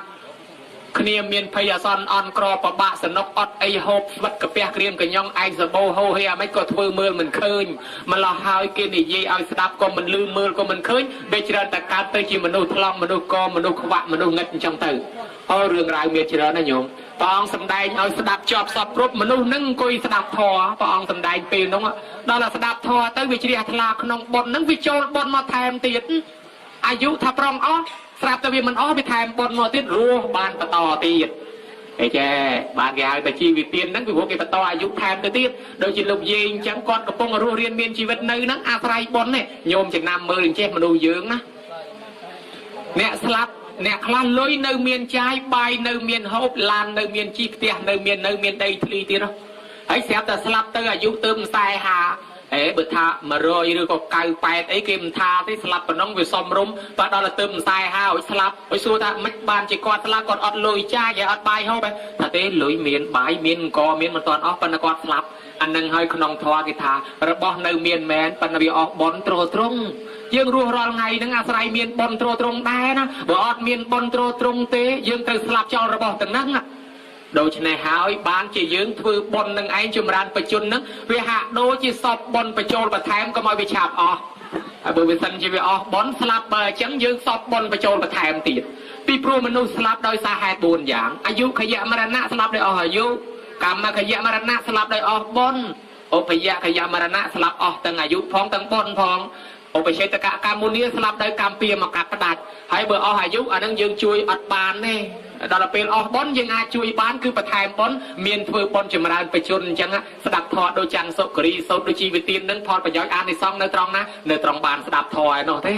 គ្នាមានភ័យអាសន្នអន់ក្រប្របាក់សនុកអត់អីហូបស្វិតកាពះក្រៀមកញ្ញងឯងសបោហោហេអាម៉េចក៏ធ្វើមើលមិនឃើញម្លោះហើយគេនិយាយឲ្យស្ដាប់ក៏មិនលឺមើលក៏មិនឃើញវាច្រើនតែកើតទៅជាមនុស្សថ្លង់មនុស្សកមនុស្សខ្វាក់មនុស្សងឹតអញ្ចឹងទៅអូរឿងរ៉ាវមានច្រើនណាស់ញោមព្រះអង្គសម្ដែងឲ្យស្ដាប់ជាប់សពគ្រប់មនុស្សនឹងអង្គុយស្ដាប់ធម៌ព្រះអង្គសម្ដែងពេលនោះដល់តែស្ដាប់ធម៌ទៅវាជ្រះថ្លាក្នុងបុណ្យនឹងវាចូលបុណ្យមកថែមទៀតអាយុថាប្រងអស់ស្រាប់តែវាមិនអស់វាថែមបុណ្យមកទៀតរស់បានបន្តទៀតអីចេបានគេហៅតែជីវិតទានហ្នឹងពីព្រោះគេបន្តអាយុថែមទៅទៀតដូចជាលោកយាយអញ្ចឹងគាត់កំពុងរស់រៀនមានជីវិតនៅហ្នឹងអាស្រ័យបុណ្យនេះញោមចំណាំមើលអញ្ចេះមនុស្សយើងណាអ្នកស្លាប់អ្នកខ្លះលុយនៅមានចាយបាយនៅមានហូបឡាននៅមានជីផ្ទះនៅមាននៅមានដីធ្លីទៀតហ៎ហើយស្រាប់តែស្លាប់ទៅអាយុទៅ40អេបើថា100ឬក៏98អីគេមិនថាទេស្លាប់ប៉ុណ្ណឹងវាសមរម្យបើដល់ទៅ40ឲ្យស្លាប់ឲ្យសួរថាមិនបានជាគាត់ស្លាប់គាត់អត់លុយចាយឲ្យអត់បាយហូបថាទេលុយមានបាយមានអង្គមានមិនតាន់អស់ប៉ុន្តែគាត់ស្លាប់អានឹងហើយក្នុងធម៌គេថារបស់នៅមានមែនប៉ុន្តែវាអស់បុណ្យទ្រទ្រង់យើងរស់រាល់ថ្ងៃហ្នឹងអាស្រ័យមានបុណ្យទ្រទ្រង់ដែរណាបើអត់មានបុណ្យទ្រទ្រង់ទេយើងត្រូវស្លាប់ចោលរបស់ទាំងហ្នឹងដូច្នេះហើយបានជាយើងធ្វើបុណ្យនឹងឯងចម្រើនបច្ចុប្បន្នហ្នឹងវាហាក់ដូចជាសពបុណ្យបញ្ចូលបន្ថែមកុំឲ្យវាឆាប់អស់ហើយបើវាសិនជាវាអស់បុណ្យស្លាប់បើអញ្ចឹងយើងសពបុណ្យបញ្ចូលបន្ថែមទៀតពីព្រោះមនុស្សស្លាប់ដោយសារហេតុ4យ៉ាងអាយុខយៈមរណៈស្លាប់ដោយអស់អាយុកម្មខយៈមរណៈស្លាប់ដោយអស់បុណ្យឧបយខយៈមរណៈស្លាប់អស់ទាំងអាយុផងទាំងបុណ្យផងឧបសេតកកម្មមុនីស្លាប់ដោយកម្មពៀមកកាត់ផ្ដាច់ហើយបើអស់អាយុអានឹងយើងជួយអត់បានទេដល់ពេលអស់បុណ្យយើងអាចជួយបានគឺបន្ថែមបុណ្យមានធ្វើបុណ្យចម្រើនបច្ចុប្បន្នអញ្ចឹងស្ដាប់ធម៌ដូចច័ន្ទសុគរីសូត្រដូចជីវិទាននឹងផលប្រយោជន៍អានិសង្សនៅត្រង់ណានៅត្រង់បានស្ដាប់ធម៌ឯនោះទេ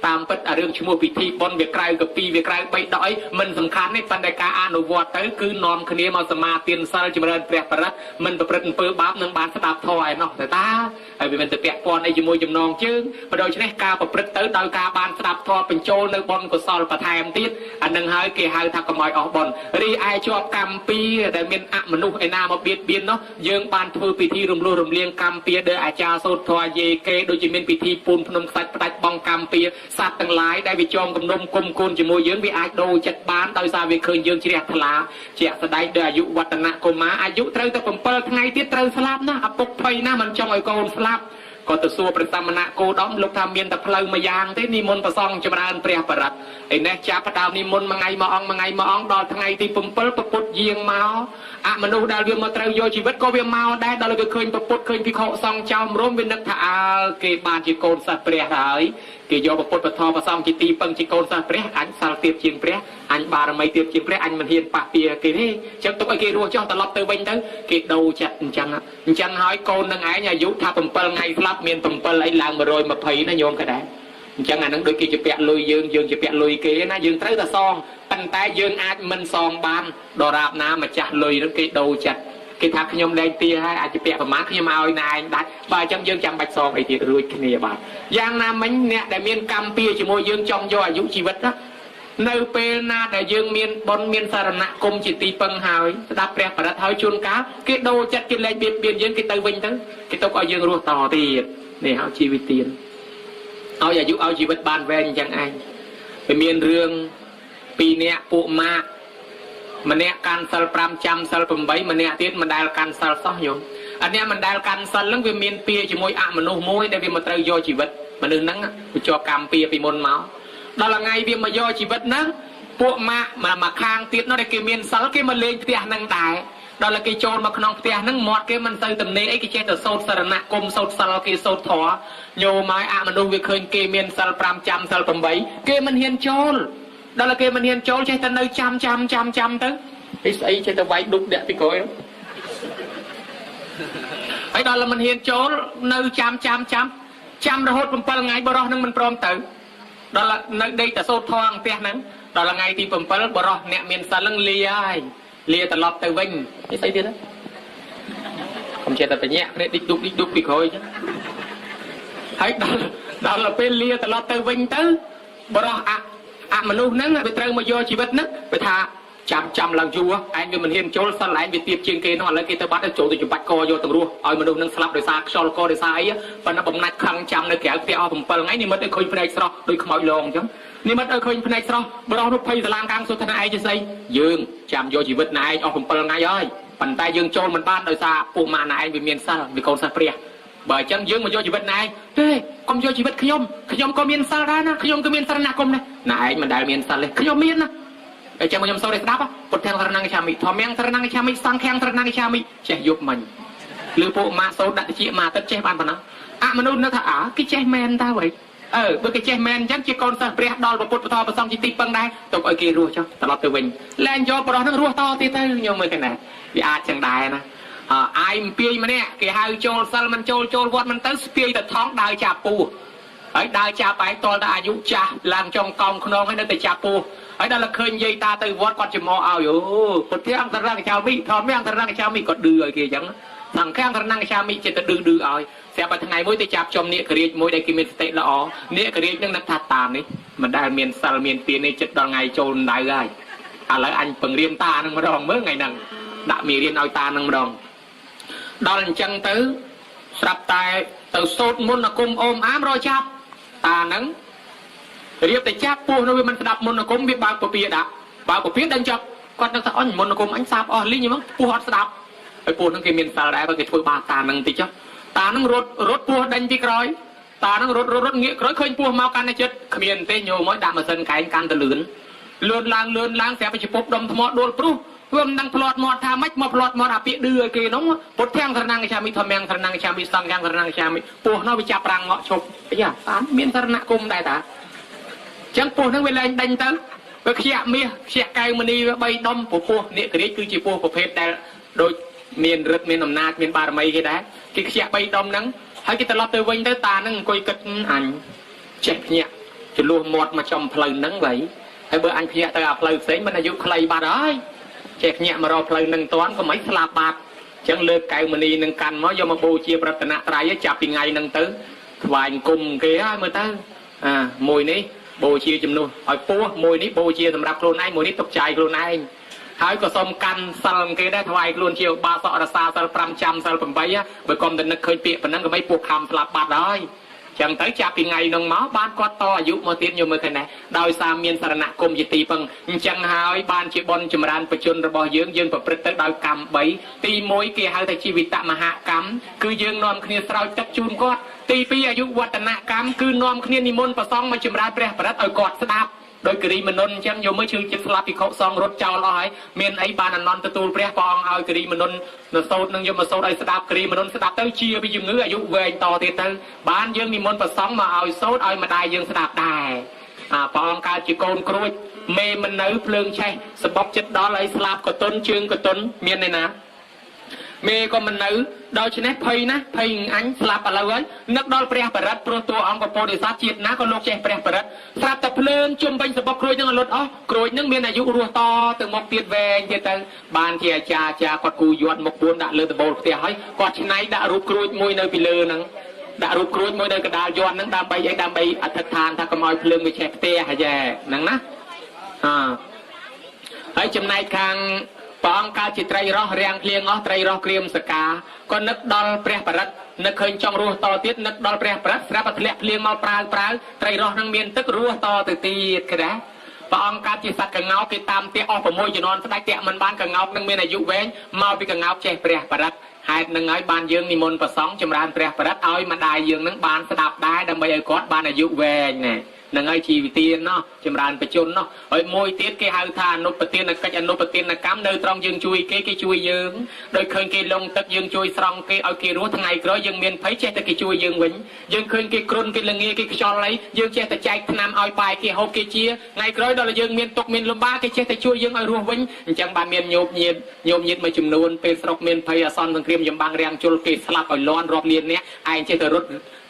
តាមពិតអារឿងឈ្មោះពិធីបុណ្យវាក្រៅកាពីវាក្រៅបីដកអីមិនសំខាន់ទេប៉ុន្តែការអនុវត្តទៅគឺនាំគ្នាមកសមាទានសិលចម្រើនព្រះបរិត្តមិនប្រព្រឹត្តអំពើបាបនឹងបានស្ដាប់ធម៌ឯនោះទេតាហើយវាមិនទៅពាក់ព័ន្ធអីជាមួយចំណងជើងបើដូច្នេះការប្រព្រឹត្តទៅដោយការបានស្ដាប់ធម៌បញ្ចូលនៅបុណ្យកុសលបន្ថែមទៀតអានឹងហើយគេហៅថាកុំឲ្យអស់បុណ្យរីឯជាប់កម្មពៀដែលមានអមនុស្សឯណាមកបៀតបៀននោះយើងបានធ្វើពិធីរំលោះរំលៀងកម្មពៀដោយអាចារ្យសូត្រធម៌យាយគេដូចជាមានពិធីពូនភ្នំខ្សាច់ផ្ដាច់បងកម្មពៀសត្វទាំងឡាយដែលវាចងគំនុំគុំគូនជាមួយយើងវាអាចដូរចិត្តបានដោយសារវាឃើញយើងជ្រះថ្លាជាក់ស្ដែងដោយអាយុវឌ្ឍនកុមារអាយុត្រូវតែ7ថ្ងៃទៀតត្រូវស្លាប់ណាឪពុកភ័យណាស់មិនចង់ឲ្យកូនស្លាប់ក៏ទៅសួរព្រះសមណគោដមលោកថាមានតែផ្លូវមួយយ៉ាងទេនិមន្តប្រសងចម្រើនព្រះបរិត្តឯនេះចាប់ផ្ដើមនិមន្តមួយថ្ងៃមួយអង្គមួយថ្ងៃមួយអង្គដល់ថ្ងៃទី7ពពុទ្ធយាងមកអមនុស្សដែលវាមកត្រូវយកជីវិតក៏វាមកដែរដល់វាឃើញពពុទ្ធឃើញភិក្ខុសង្ឃចោមរំវានឹកថាអើគេបានជាកូនសិស្សព្រះហើយគេយកពពុទ្ធពធប្រសងជាទីពឹងជាកូនសិស្សព្រះអញសិលទៀតជាងព្រះអញបារមីទៀតជាងព្រះអញមិនហ៊ានប៉ះពៀគេទេចឹងទុកឲ្យគេរស់ចុះត្រឡប់ទៅវិញទៅគេដូរចិត្តអញ្ចឹងអញ្ចឹងហើយកូននឹងឯងអាយុថា7ថ្ងៃស្លាប់មាន7អីឡើង120ណាញោមក៏ដែរអញ្ចឹងអានឹងដូចគេជាពាក់លុយយើងយើងជាពាក់លុយគេណាយើងត្រូវតែសងប៉ុន្តែយើងអាចមិនសងបានដរាបណាម្ចាស់លុយនឹងគេដូរចិត្តគេថាខ្ញុំលែងទាហើយអាចជាពាក់ប្រមាណខ្ញុំឲ្យណែឯងដាច់បើអញ្ចឹងយើងចាំបាច់សងអីទៀតរួចគ្នាបាទយ៉ាងណាមិញអ្នកដែលមានកម្មពៀជាមួយយើងចង់យកអាយុជីវិតណានៅពេលណាដែលយើងមានបុណ្យមានសារណគមជាទីពឹងហើយស្ដាប់ព្រះបរិត្តហើយជួនកាលគេដូរចិត្តគេលែងបៀតបៀនយើងគេទៅវិញទៅគេទុកឲ្យយើងរស់តទៀតនេះហៅជីវិតទានឲ្យអាយុឲ្យជីវិតបានវែងអញ្ចឹងឯងវាមានរឿងពីរនាក់ពួកម៉ាកម្នាក់កាន់សិល5ចាំសិល8ម្នាក់ទៀតមិនដែលកាន់សិលសោះញោមអានេះមិនដែលកាន់សិលហ្នឹងវាមានពៀជាមួយអមនុស្សមួយដែលវាមកត្រូវយកជីវិតមនុស្សហ្នឹងវាជាប់កម្មពៀពីមុនមកដល់ថ្ងៃវាមកយកជីវិតហ្នឹងពួកម៉ាក់មកខាងទៀតនោះដែលគេមានសិលគេមកលេងផ្ទះហ្នឹងដែរដល់គេចូលមកក្នុងផ្ទះហ្នឹងមាត់គេមិនសូវទំនេរអីគេចេះតែសូត្រសារណគមសូត្រសិលគេសូត្រធម៌ញោមឲ្យអមនុស្សវាឃើញគេមានសិល5ចាំសិល8គេមិនហ៊ានចូលដល់គេមិនហ៊ានចូលចេះតែនៅចាំចាំចាំចាំទៅអីស្អីចេះតែវាយឌុបដាក់ពីក្រោយ ហើយដល់មិនហ៊ានចូលនៅចាំចាំចាំចាំរហូត7ថ្ងៃបរោះនឹងមិនព្រមទៅដល់នៅដេកតែសូត្រធម៌ផ្ទះហ្នឹងដល់ថ្ងៃទី7បរោះអ្នកមានសិលហ្នឹងលាហើយលាត្រឡប់ទៅវិញនេះស្អីទៀតហ្នឹងកុំចេះតែបញ្ញាក់គ្នាឌិចឌុកឌិចឌុកពីក្រោយចឹងហើយដល់ដល់ពេលលាត្រឡប់ទៅវិញទៅបរោះអអមនុស្សហ្នឹងវាត្រូវមកយកជីវិតហ្នឹងវាថាចាំចាំឡើងយូរឯងវាមិនហ៊ានចូលសិលឯងវាទៀបជាងគេនោះឥឡូវគេទៅបាត់ទៅចូលទៅច្បាច់កយកទាំងរស់ឲ្យមនុស្សនឹងស្លាប់ដោយសារខ្យល់កដោយសារអីប៉ុន្តែបំណាច់ខឹងចាំនៅក្រៅផ្ទះអស់7ថ្ងៃនិមិត្តឲ្យឃើញភ្នែកស្រស់ដូចខ្មោចលងអញ្ចឹងនិមិត្តឲ្យឃើញភ្នែកស្រស់បរោះនោះភ័យសាឡាងកាំងសុទ្ធថាឯងជាស្អីយើងចាំយកជីវិតណែឯងអស់7ថ្ងៃហើយប៉ុន្តែយើងចូលមិនបានដោយសារពួកម៉ាក់ណែឯងវាមានសិលវាកូនសិស្សព្រះបើអញ្ចឹងយើងមកយកជីវិតណែឯងទេកុំយកជីវិតខ្ញុំខ្ញុំក៏មានសិលដែរណាខ្ញុំក៏មានសរណគមដែរណែឯងមិនដែលមានសិលទេខ្ញុំមានណាអញ្ចឹងខ្ញុំសូត្រឲ្យស្ដាប់ពុទ្ធាំសរណង្កឆាមិធម្មំសរណង្កឆាមិសង្ឃំសរណង្កឆាមិចេះយប់មិញឬពួកម៉ាសូត្រដាក់តិចមកទឹកចេះបានប៉ុណ្ណាអមនុស្សនៅថាអើគេចេះមែនតើវ៉ៃអើបើគេចេះមែនអញ្ចឹងជាកូនសិស្សព្រះដល់ពុទ្ធពធប្រសងជាទីពឹងដែរទុកឲ្យគេរស់ចុះត្រឡប់ទៅវិញលែងយកប្រុសនឹងរស់តទៀតទៅខ្ញុំមើលគេណាវាអាចចឹងដែរណាអាយពាយម្នាក់គេហៅចូលសិលមិនចូលចូលវត្តមិនទៅស្ពាយទៅថងដើរចាប់ពស់ហើយដើរចាប់ឯងតលតែអាយុចាស់ឡើងចុងកោងខ្នងហើយនៅតែចាប់ពស់ហើយដល់ឃើញយាយតាទៅវត្តគាត់ចំអឲ្យអូពុទ្ធាំសរណចៅមិធម្មំសរណចៅមិគាត់ឌឺឲ្យគេអញ្ចឹងសង្ឃំសរណចៅមិចិត្តទៅឌឺឌឺឲ្យស្រាប់តែថ្ងៃមួយទៅចាប់ចំនាគរាជមួយដែលគេមានសតិល្អនាគរាជនឹងនឹកថាតានេះមិនដែលមានសិលមានទាននេះចិត្តដល់ថ្ងៃចូលដៅហើយឥឡូវអញពង្រៀនតានឹងម្ដងមើលថ្ងៃហ្នឹងដាក់មេរៀនឲ្យតានឹងម្ដងដល់អញ្ចឹងទៅស្រាប់តែទៅសូត្រមុនអាគមអូមអាមរចាប់តានឹងរៀបតែចាប់ពោះនោះវាមិនស្ដាប់មុនអាគមវាបើកពពាដាក់បើកពពាដឹងចាប់គាត់នឹងថាអញមុនអាគមអញសាបអស់លីងហ្មងពោះអត់ស្ដាប់ហើយពោះនឹងគេមានសិលដែរបើគេធ្វើបាបតានឹងតិចចុះតានឹងរត់រត់ពោះដេញពីក្រោយតានឹងរត់រត់រត់ងាកក្រោយឃើញពោះមកកាន់តែចិត្តគ្មានទេញោមឲ្យដាក់ម៉ាស៊ីនកែងកាន់តែលឿនលឿនឡើងលឿនឡើងស្រាប់តែជពប់ដុំថ្មដួលព្រុសវាមិនដឹងផ្លាត់មាត់ថាម៉េចមកផ្លាត់មាត់អាពាក្យឌឺឲ្យគេនោះពុទ្ធាំសរណង្កឆាមិធម្មំសរណង្កឆាមិសង្ឃំសរណង្កឆាមិពោះនោះវាចាប់រាំងងក់ឈប់អាយ៉ាតាមានសរណគមដែរតាចឹងពោះនឹងវាលែងដេញទៅវាខ្យាក់មាសខ្យាក់កែវមณีវា3ដុំពោះនាគរាជគឺជាពោះប្រភេទដែលដូចមានឫទ្ធិមានអំណាចមានបារមីគេដែរគេខ្យាក់3ដុំហ្នឹងហើយគេត្រឡប់ទៅវិញទៅតានឹងអង្គុយគិតអញចេះភ្ញាក់ចលួសមាត់មកចំផ្លូវហ្នឹងវ៉ៃហើយបើអញភ្ញាក់ទៅអាផ្លូវផ្សេងមិនអាយុខ្លីបាត់ហើយចេះភ្ញាក់មករកផ្លូវនឹងតាន់ក៏មិនស្លាប់បាត់ចឹងលើកកែវមณีនឹងកាន់មកយកមកបូជាប្រតនត្រ័យចាប់ពីថ្ងៃហ្នឹងទៅថ្វាយគុំគេហើយមើលទៅអាមួយនេះបូជាជំនួសឲ្យពោះមួយនេះបូជាសម្រាប់ខ្លួនឯងមួយនេះទុកចាយខ្លួនឯងហើយក៏សុំកាន់សិលគេដែរថ្វាយខ្លួនជាឧបាសករសាសិល5ចាំសិល8បើកុំតែនឹកឃើញពាក្យប៉ុណ្ណឹងក៏មិនពោះខំស្លាប់បាត់ហើយចឹងទៅចាប់ពីថ្ងៃនោះមកបានគាត់តអាយុមកទៀតញោមមើលឃើញដែរដោយសារមានសរណគមជាទីពឹងអញ្ចឹងហើយបានជាបុណ្យចម្រើនបជនរបស់យើងយើងប្រព្រឹត្តទៅដោយកម្ម3ទី1គេហៅថាជីវិតមហកម្មគឺយើងនាំគ្នាស្រោចទឹកជូនគាត់ទី2អាយុវឌ្ឍនកម្មគឺនាំគ្នានិមន្តប្រសង់មកចម្រើនព្រះបរិត្តឲ្យគាត់ស្ដាប់ដោយគិរីមនុនអញ្ចឹងយកមើលឈឺចិត្តស្លាប់ពិខុសងរត់ចោលអស់ហើយមានអីបានអនន្តទទួលព្រះព្រះអង្គឲ្យគិរីមនុននៅសូត្រនឹងយកមកសូត្រឲ្យស្ដាប់គិរីមនុនស្ដាប់ទៅជាពីជំងឺអាយុវែងតទៀតទៅបានយើងនិមន្តប្រសង់មកឲ្យសូត្រឲ្យម្ដាយយើងស្ដាប់ដែរអាព្រះអង្គកើតជាកូនក្រួចមេមិននៅភ្លើងឆេះសបុកចិត្តដល់ឲ្យស្លាប់កតុនជើងកតុនមានឯណាមេក៏មិននៅដូច្នេះភ័យណាស់ភ័យអញស្លាប់ឥឡូវហើយនឹកដល់ព្រះបរិត្តព្រោះតួអង្គពោធិសត្វជាតិណាក៏លោកចេះព្រះបរិត្តស្រាប់តែភ្លើងជុំវិញសបុកក្រួចនឹងអលត់អស់ក្រួចនឹងមានអាយុរស់តទៅមុខទៀតវែងទៀតទៅបានជាអាចារ្យគាត់គូយ័ន្តមុខ4ដាក់លើដំបូលផ្ទះហើយគាត់ឆ្នៃដាក់រូបក្រួចមួយនៅពីលើហ្នឹងដាក់រូបក្រួចមួយនៅកណ្ដាលយ័ន្តហ្នឹងដើម្បីអីដើម្បីអធិដ្ឋានថាកុំឲ្យភ្លើងវាឆេះផ្ទះអាយ៉ែហ្នឹងណាអើហើយចំណែកខាងព្រះអង្គកើតជាត្រីរស់រាំងភ្លៀងអស់ត្រីរស់ក្រៀមសកាក៏នឹកដល់ព្រះបរិត្តនឹកឃើញចង់រស់តទៀតនឹកដល់ព្រះបរិត្តស្រាប់តែធ្លាក់ភ្លៀងមកប្រាវប្រាវត្រីរស់នឹងមានទឹករស់តទៅទៀតគេដែរព្រះអង្គកើតជាសត្វកងោកគេតាមផ្ទះអស់6ជំនាន់ស្ដេចតាក់មិនបានកងោកនឹងមានអាយុវែងមកពីកងោកចេះព្រះបរិត្តហេតុនឹងហើយបានយើងនិមន្តប្រសង់ចម្រើនព្រះបរិត្តឲ្យម្ដាយយើងនឹងបានស្ដាប់ដែរដើម្បីឲ្យគាត់បានអាយុវែងណា ហ្នឹងហើយជីវទានណោះចម្រើនបជនណោះហើយមួយទៀតគេហៅថាអនុបទានកិច្ចអនុបទានកម្មនៅត្រង់យើងជួយគេគេជួយយើងដោយឃើញគេលងទឹកយើងជួយស្រង់គេឲ្យគេរស់ថ្ងៃក្រោយយើងមានភ័យចេះតែគេជួយយើងវិញយើងឃើញគេគ្រុនគេលងាគេខ្យល់អីយើងចេះតែចែកថ្នាំឲ្យបាយគេហូបគេជាថ្ងៃក្រោយដល់យើងមានទុកមានលំបាកគេចេះតែជួយយើងឲ្យរស់វិញអញ្ចឹងបានមានញោមញាតញោមញាតមួយចំនួនពេលស្រុកមានភ័យអាសន្នសង្គ្រាមចម្បាំងរាំងជលគេស្លាប់ឲ្យលន់រាប់លានអ្នកឯងចេះតែរត់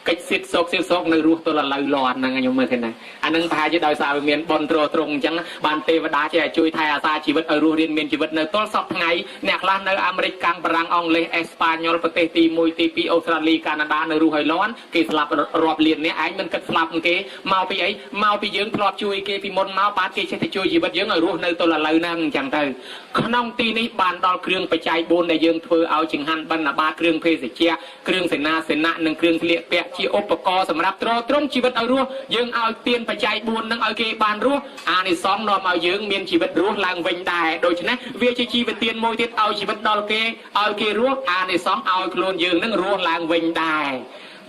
កិច្ចសិតសោកសិតសោកនៅរស់ទល់ឥឡូវលន់ហ្នឹងខ្ញុំមើលឃើញណាអាហ្នឹងប្រហែលជាដោយសារវាមានបុណ្យទ្រទ្រង់អញ្ចឹងបានទេវតាចេះឲ្យជួយថែអាសាជីវិតឲ្យរស់រៀនមានជីវិតនៅទល់សពថ្ងៃអ្នកខ្លះនៅអាមេរិកកាំងបារាំងអង់គ្លេសអេស្ប៉ាញ៉ុលប្រទេសទី1ទី2អូស្ត្រាលីកាណាដានៅរស់ឲ្យលន់គេស្លាប់រាប់លានអ្នកឯងមិនគិតស្លាប់គេមកពីអីមកពីយើងធ្លាប់ជួយគេពីមុនមកបាទគេចេះតែជួយជីវិតយើងឲ្យរស់នៅទល់ឥឡូវហ្នឹងអញ្ចឹងទៅក្នុងទីនេះបានដល់គ្រឿងបច្ច័យ4ដែលយើងធ្វើឲ្យចង្ហាន់បណ្ឌបាតគ្រឿងភេសជ្ជៈគ្រឿងសេនាសេនៈនិងគ្រឿងស្លៀកពាក់ជាឧបករណ៍សម្រាប់ទ្រទ្រង់ជីវិតឲ្យរស់យើងឲ្យទានបច្ច័យ4នឹងឲ្យគេបានរស់អានិសង្សនាំឲ្យយើងមានជីវិតរស់ឡើងវិញដែរដូច្នេះវាជាជីវទានមួយទៀតឲ្យជីវិតដល់គេឲ្យគេរស់អានិសង្សឲ្យខ្លួនយើងនឹងរស់ឡើងវិញដែរ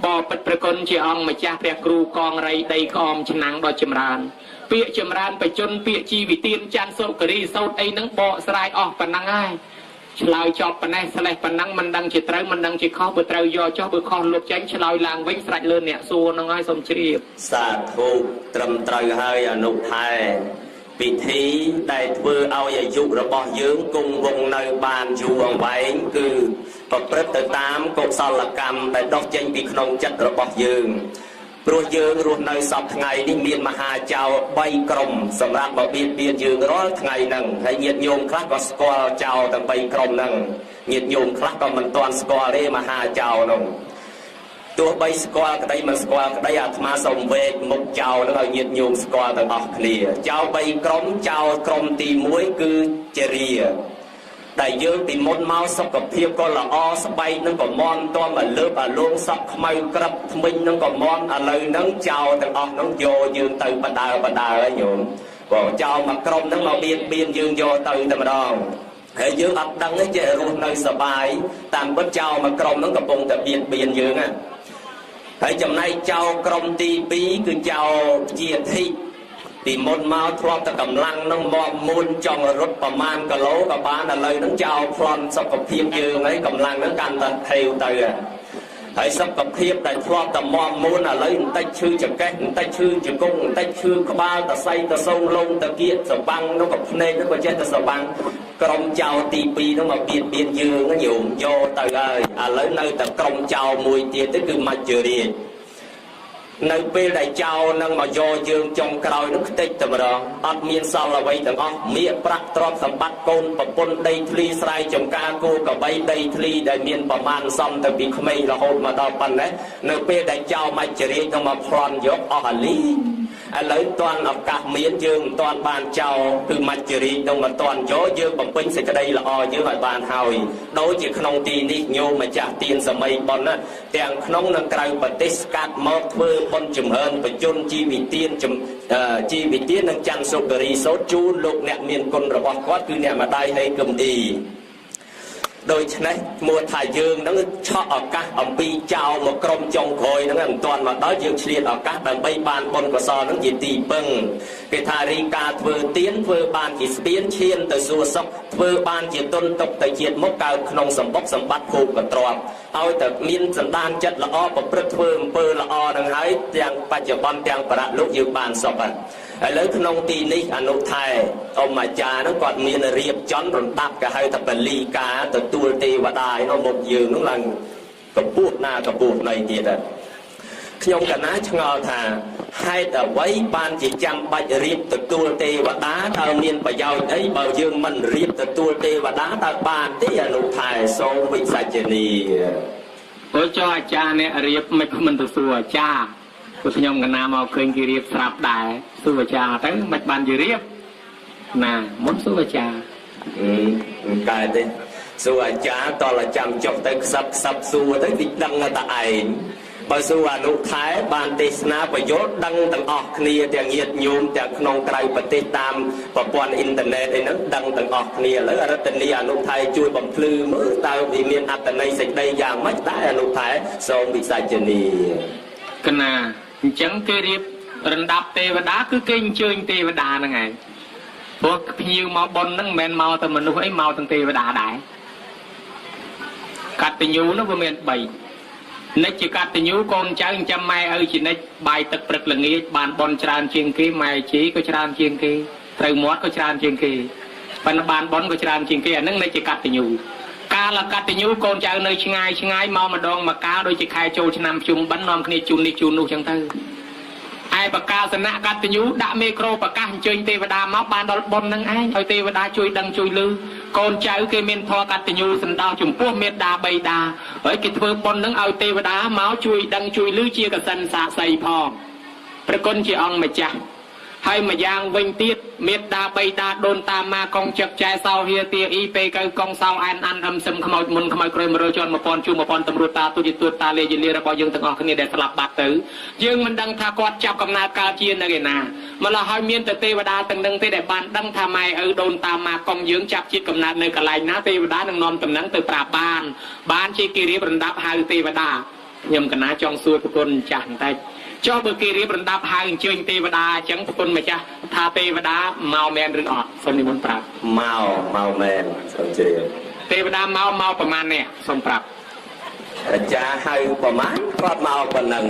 បពិតប្រគុណជាអង្គម្ចាស់ព្រះគ្រូកងរៃដីក្អមឆ្នាំងដ៏ចម្រើនពាក្យចម្រើនបជនពាក្យជីវិទានច័ន្ទសុគរីសោតអីហ្នឹងបកស្រាយអស់ប៉ុណ្ណឹងហើយឆ្លើយចប់ប៉ុណ្ណេះស្លេះប៉ុណ្ណឹងមិនដឹងជាត្រូវមិនដឹងជាខុសបើត្រូវយកចុះបើខុសលុបចេញឆ្លើយឡើងវិញស្រេចលើអ្នកសួរហ្នឹងហើយសូមជ្រាប សាធុត្រឹមត្រូវហើយអនុថែពិធីដែលធ្វើឲ្យអាយុរបស់យើងគង់វង្សនៅបានយូរអង្វែងគឺប្រព្រឹត្តទៅតាមកុសលកម្មដែលដុះចេញពីក្នុងចិត្តរបស់យើងព្រោះយើងរស់នៅសពថ្ងៃនេះមានមហាចោរ3ក្រុមសម្រាប់បៀតបៀនយើងរាល់ថ្ងៃហ្នឹងហើយញាតិញោមខ្លះក៏ស្គាល់ចោរទាំង3ក្រុមហ្នឹងញាតិញោមខ្លះក៏មិនទាន់ស្គាល់ទេមហាចោរនោះទោះបីស្គាល់ក្តីមិនស្គាល់ក្តីអាត្មាសូមវែកមុខចោលនឹងឲ្យញាតិញោមស្គាល់ទាំងអស់គ្នាចោល3ក្រុមចោលក្រុមទី1គឺជារាដែលយើងពីមុនមកសុខភាពក៏ល្អស្បែកនឹងក៏មមតមឲ្យលើបអាលងសក់ខ្មៅក្រឹបថ្មិញនឹងក៏មមឥឡូវហ្នឹងចោលទាំងអស់ហ្នឹងយកយើងទៅបដើបដើហើយញោមបងចោលមួយក្រុមហ្នឹងមកបៀតបៀនយើងយកទៅតែម្ដងហើយយើងអត់ដឹងទេចេះរស់នៅសបាយតាមពិតចោលមួយក្រុមហ្នឹងកំពុងតែបៀតបៀនយើងណាហើយចំណែកចោលក្រុមទី2គឺចោលជាធិពីមុនមកធ្លាប់តែកម្លាំងនឹងមកមុនចង់រត់ប្រមាណគីឡូក៏បានឥឡូវហ្នឹងចោលប្លន់សុខភាពយើងហើយកម្លាំងហ្នឹងកាន់តែថេវទៅហើយសុខភាពដែលធ្លាប់តែមមុនឥឡូវបន្តិចឈឺចង្កេះបន្តិចឈឺជង្គង់បន្តិចឈឺក្បាលតសៃតសងលងតគៀកសបាំងនោះក៏ភ្នែកនោះក៏ចេះតែសបាំងក្រុមចោលទី2នោះមកបៀតបៀនយើងញោមយកទៅហើយឥឡូវនៅតែក្រុមចោលមួយទៀតទៅគឺមច្ចរាជនៅពេលដែលចោលនឹងមកយកយើងចុងក្រោយនោះខ្ទេចតែម្ដងអត់មានសល់អ្វីទាំងអស់មាសប្រាក់ទ្រព្យសម្បត្តិកូនប្រពន្ធដីធ្លីស្រែចម្ការគោក្របីដីធ្លីដែលមានប្រមាណសំទៅពីក្មេងរហូតមកដល់ប៉ុណ្ណេះនៅពេលដែលចោលមច្ចរាជនឹងមកប្លន់យកអស់អាលីឥឡូវតាន់ឱកាសមានយើងមិនតាន់បានចោលគឺមច្ចរាជនឹងមិនតាន់យកយើងបំពេញសេចក្តីល្អយើងឲ្យបានហើយដូចជាក្នុងទីនេះញោមម្ចាស់ទានសម័យបុណ្យណាទាំងក្នុងនិងក្រៅប្រទេសស្កាត់មកធ្វើបុណ្យចម្រើនបជនជីវិទានជីវិទាននិងច័ន្ទសុគរីសោតជូនលោកអ្នកមានគុណរបស់គាត់គឺអ្នកម្ដាយហេគឹមអ៊ីដូច្នេះមួថាយើងនឹងឆក់ឱកាសអំពីចោលមកក្រុមចុងក្រោយហ្នឹងមិនទាន់មកដល់យើងឆ្លៀតឱកាសដើម្បីបានបុណ្យកុសលហ្នឹងជាទីពឹងគេថារីការធ្វើទានធ្វើបានជាស្ពានឈានទៅសួរសុខធ្វើបានជាទុនទុកទៅជាតិមុខកើតក្នុងសម្បុកសម្បត្តិភោគទ្រព្យឲ្យតែមានសន្តានចិត្តល្អប្រព្រឹត្តធ្វើអំពើល្អនឹងហើយទាំងបច្ចុប្បន្នទាំងបរលោកយើងបានសុខហើយឥឡូវក្នុងទីនេះអនុថែអ៊ំអាចារ្យហ្នឹងគាត់មានរៀបចំរំដាប់គេហៅថាពលីការទទួលទេវតាឯនោះមុខយើងហ្នឹងឡើងកម្ពស់ណាកម្ពស់ណីទៀតហើយខ្ញុំកណាឆ្ងល់ថាហេតុអ្វីបានជាចាំបាច់រៀបទទួលទេវតាតើមានប្រយោជន៍អីបើយើងមិនរៀបទទួលទេវតាតើបានទេអនុថែសូមវិសាចនី ព្រោះចុះអាចារ្យអ្នករៀបមិនមិនទៅសួរអាចារ្យព្រោះខ្ញុំកណាមកឃើញគេរៀបស្រាប់ដែរសួរអាចារ្យទៅមិនបានជារៀបណាមុនសួរអាចារ្យ មិនកើតទេសួរអាចារ្យតលចាំចុះទៅខ្សឹបខ្សឹបសួរទៅវាដឹងតែឯងបើសួរអនុថែបានទេសនាប្រយោជន៍ដឹងទាំងអស់គ្នាទាំងញាតិញោមទាំងក្នុងក្រៅប្រទេសតាមប្រព័ន្ធអ៊ីនធឺណិតអីហ្នឹងដឹងទាំងអស់គ្នាឥឡូវអរិទ្ធនីអនុថែជួយបំភ្លឺមើលតើវាមានអត្ថន័យសេចក្តីយ៉ាងម៉េចដែរអនុថែសូមវិសាចនី កណាអញ្ចឹងគេរៀប រណ្ដាប់ទេវតាគឺគេអញ្ជើញទេវតាហ្នឹងឯងព្រោះភ្ញៀវមកប៉ុនហ្នឹងមិនមែនមកតែមនុស្សអីមកទាំងទេវតាដែរកតញ្ញូនោះវាមាន3និច្ចជាកតញ្ញូកូនចៅចិញ្ចឹមម៉ែឪជានិច្ចបាយទឹកព្រឹកល្ងាចបានបនច្រើនជាងគេម៉ែជីក៏ច្រើនជាងគេត្រូវមាត់ក៏ច្រើនជាងគេប៉ុន្តែបានបនក៏ច្រើនជាងគេអាហ្នឹងនិច្ចជាកតញ្ញូកាលកតញ្ញូកូនចៅនៅឆ្ងាយឆ្ងាយមកម្ដងមកកាលដូចជាខែចូលឆ្នាំជុំបិណ្ឌនាំគ្នាជូននេះជូននោះចឹងទៅឯបកាសនៈកតញ្ញូដាក់មេក្រូប្រកាសអញ្ជើញទេវតាមកបានដល់បុណ្យនឹងឯងឲ្យទេវតាជួយដឹងជួយឮកូនចៅគេមានធម៌កតញ្ញូសន្តោសចំពោះមេដាបៃតាហើយគេធ្វើបុណ្យនឹងឲ្យទេវតាមកជួយដឹងជួយឮជាកសិនសាសីផងព្រះគុណជាអង្គម្ចាស់ហើយម្យ៉ាងវិញទៀតមេដាបៃតាដូនតាម៉ាកងចឹកចែសោហៀទាអ៊ីពេកៅកងសោអែនអានអឹមសឹមខ្មោចមុនខ្មោចក្រោយ100ជាន់1000ជួ1000តម្រួតតាទូជាទួតតាលេយលារបស់យើងទាំងអស់គ្នាដែលស្លាប់បាត់ទៅយើងមិនដឹងថាគាត់ចាប់កំណើតកើតជានៅឯណាម្ល៉េះហើយមានតែទេវតាទាំងនឹងទេដែលបានដឹងថាម៉ែឪដូនតាម៉ាកងយើងចាប់ជាតិកំណើតនៅកន្លែងណាទេវតានឹងនាំតំណែងទៅប្រាប់បានបានជាគេរៀបរណ្ដាប់ហៅទេវតាខ្ញុំកណាចង់សួរប្រគុណចាស់បន្តិចចុះបើគេរៀបរណ្ដាប់ហៅអញ្ជើញទេវតាអញ្ចឹងប្រគុណម្ចាស់ថាទេវតាមកមែនឬអត់សូមនិមន្តប្រាប់ មកមកមែនសូមជ្រាប ទេវតាមកមកប្រមាណនេះសូមប្រាប់ អាចារ្យហៅប្រមាណគាត់មកប៉ុណ្ណឹង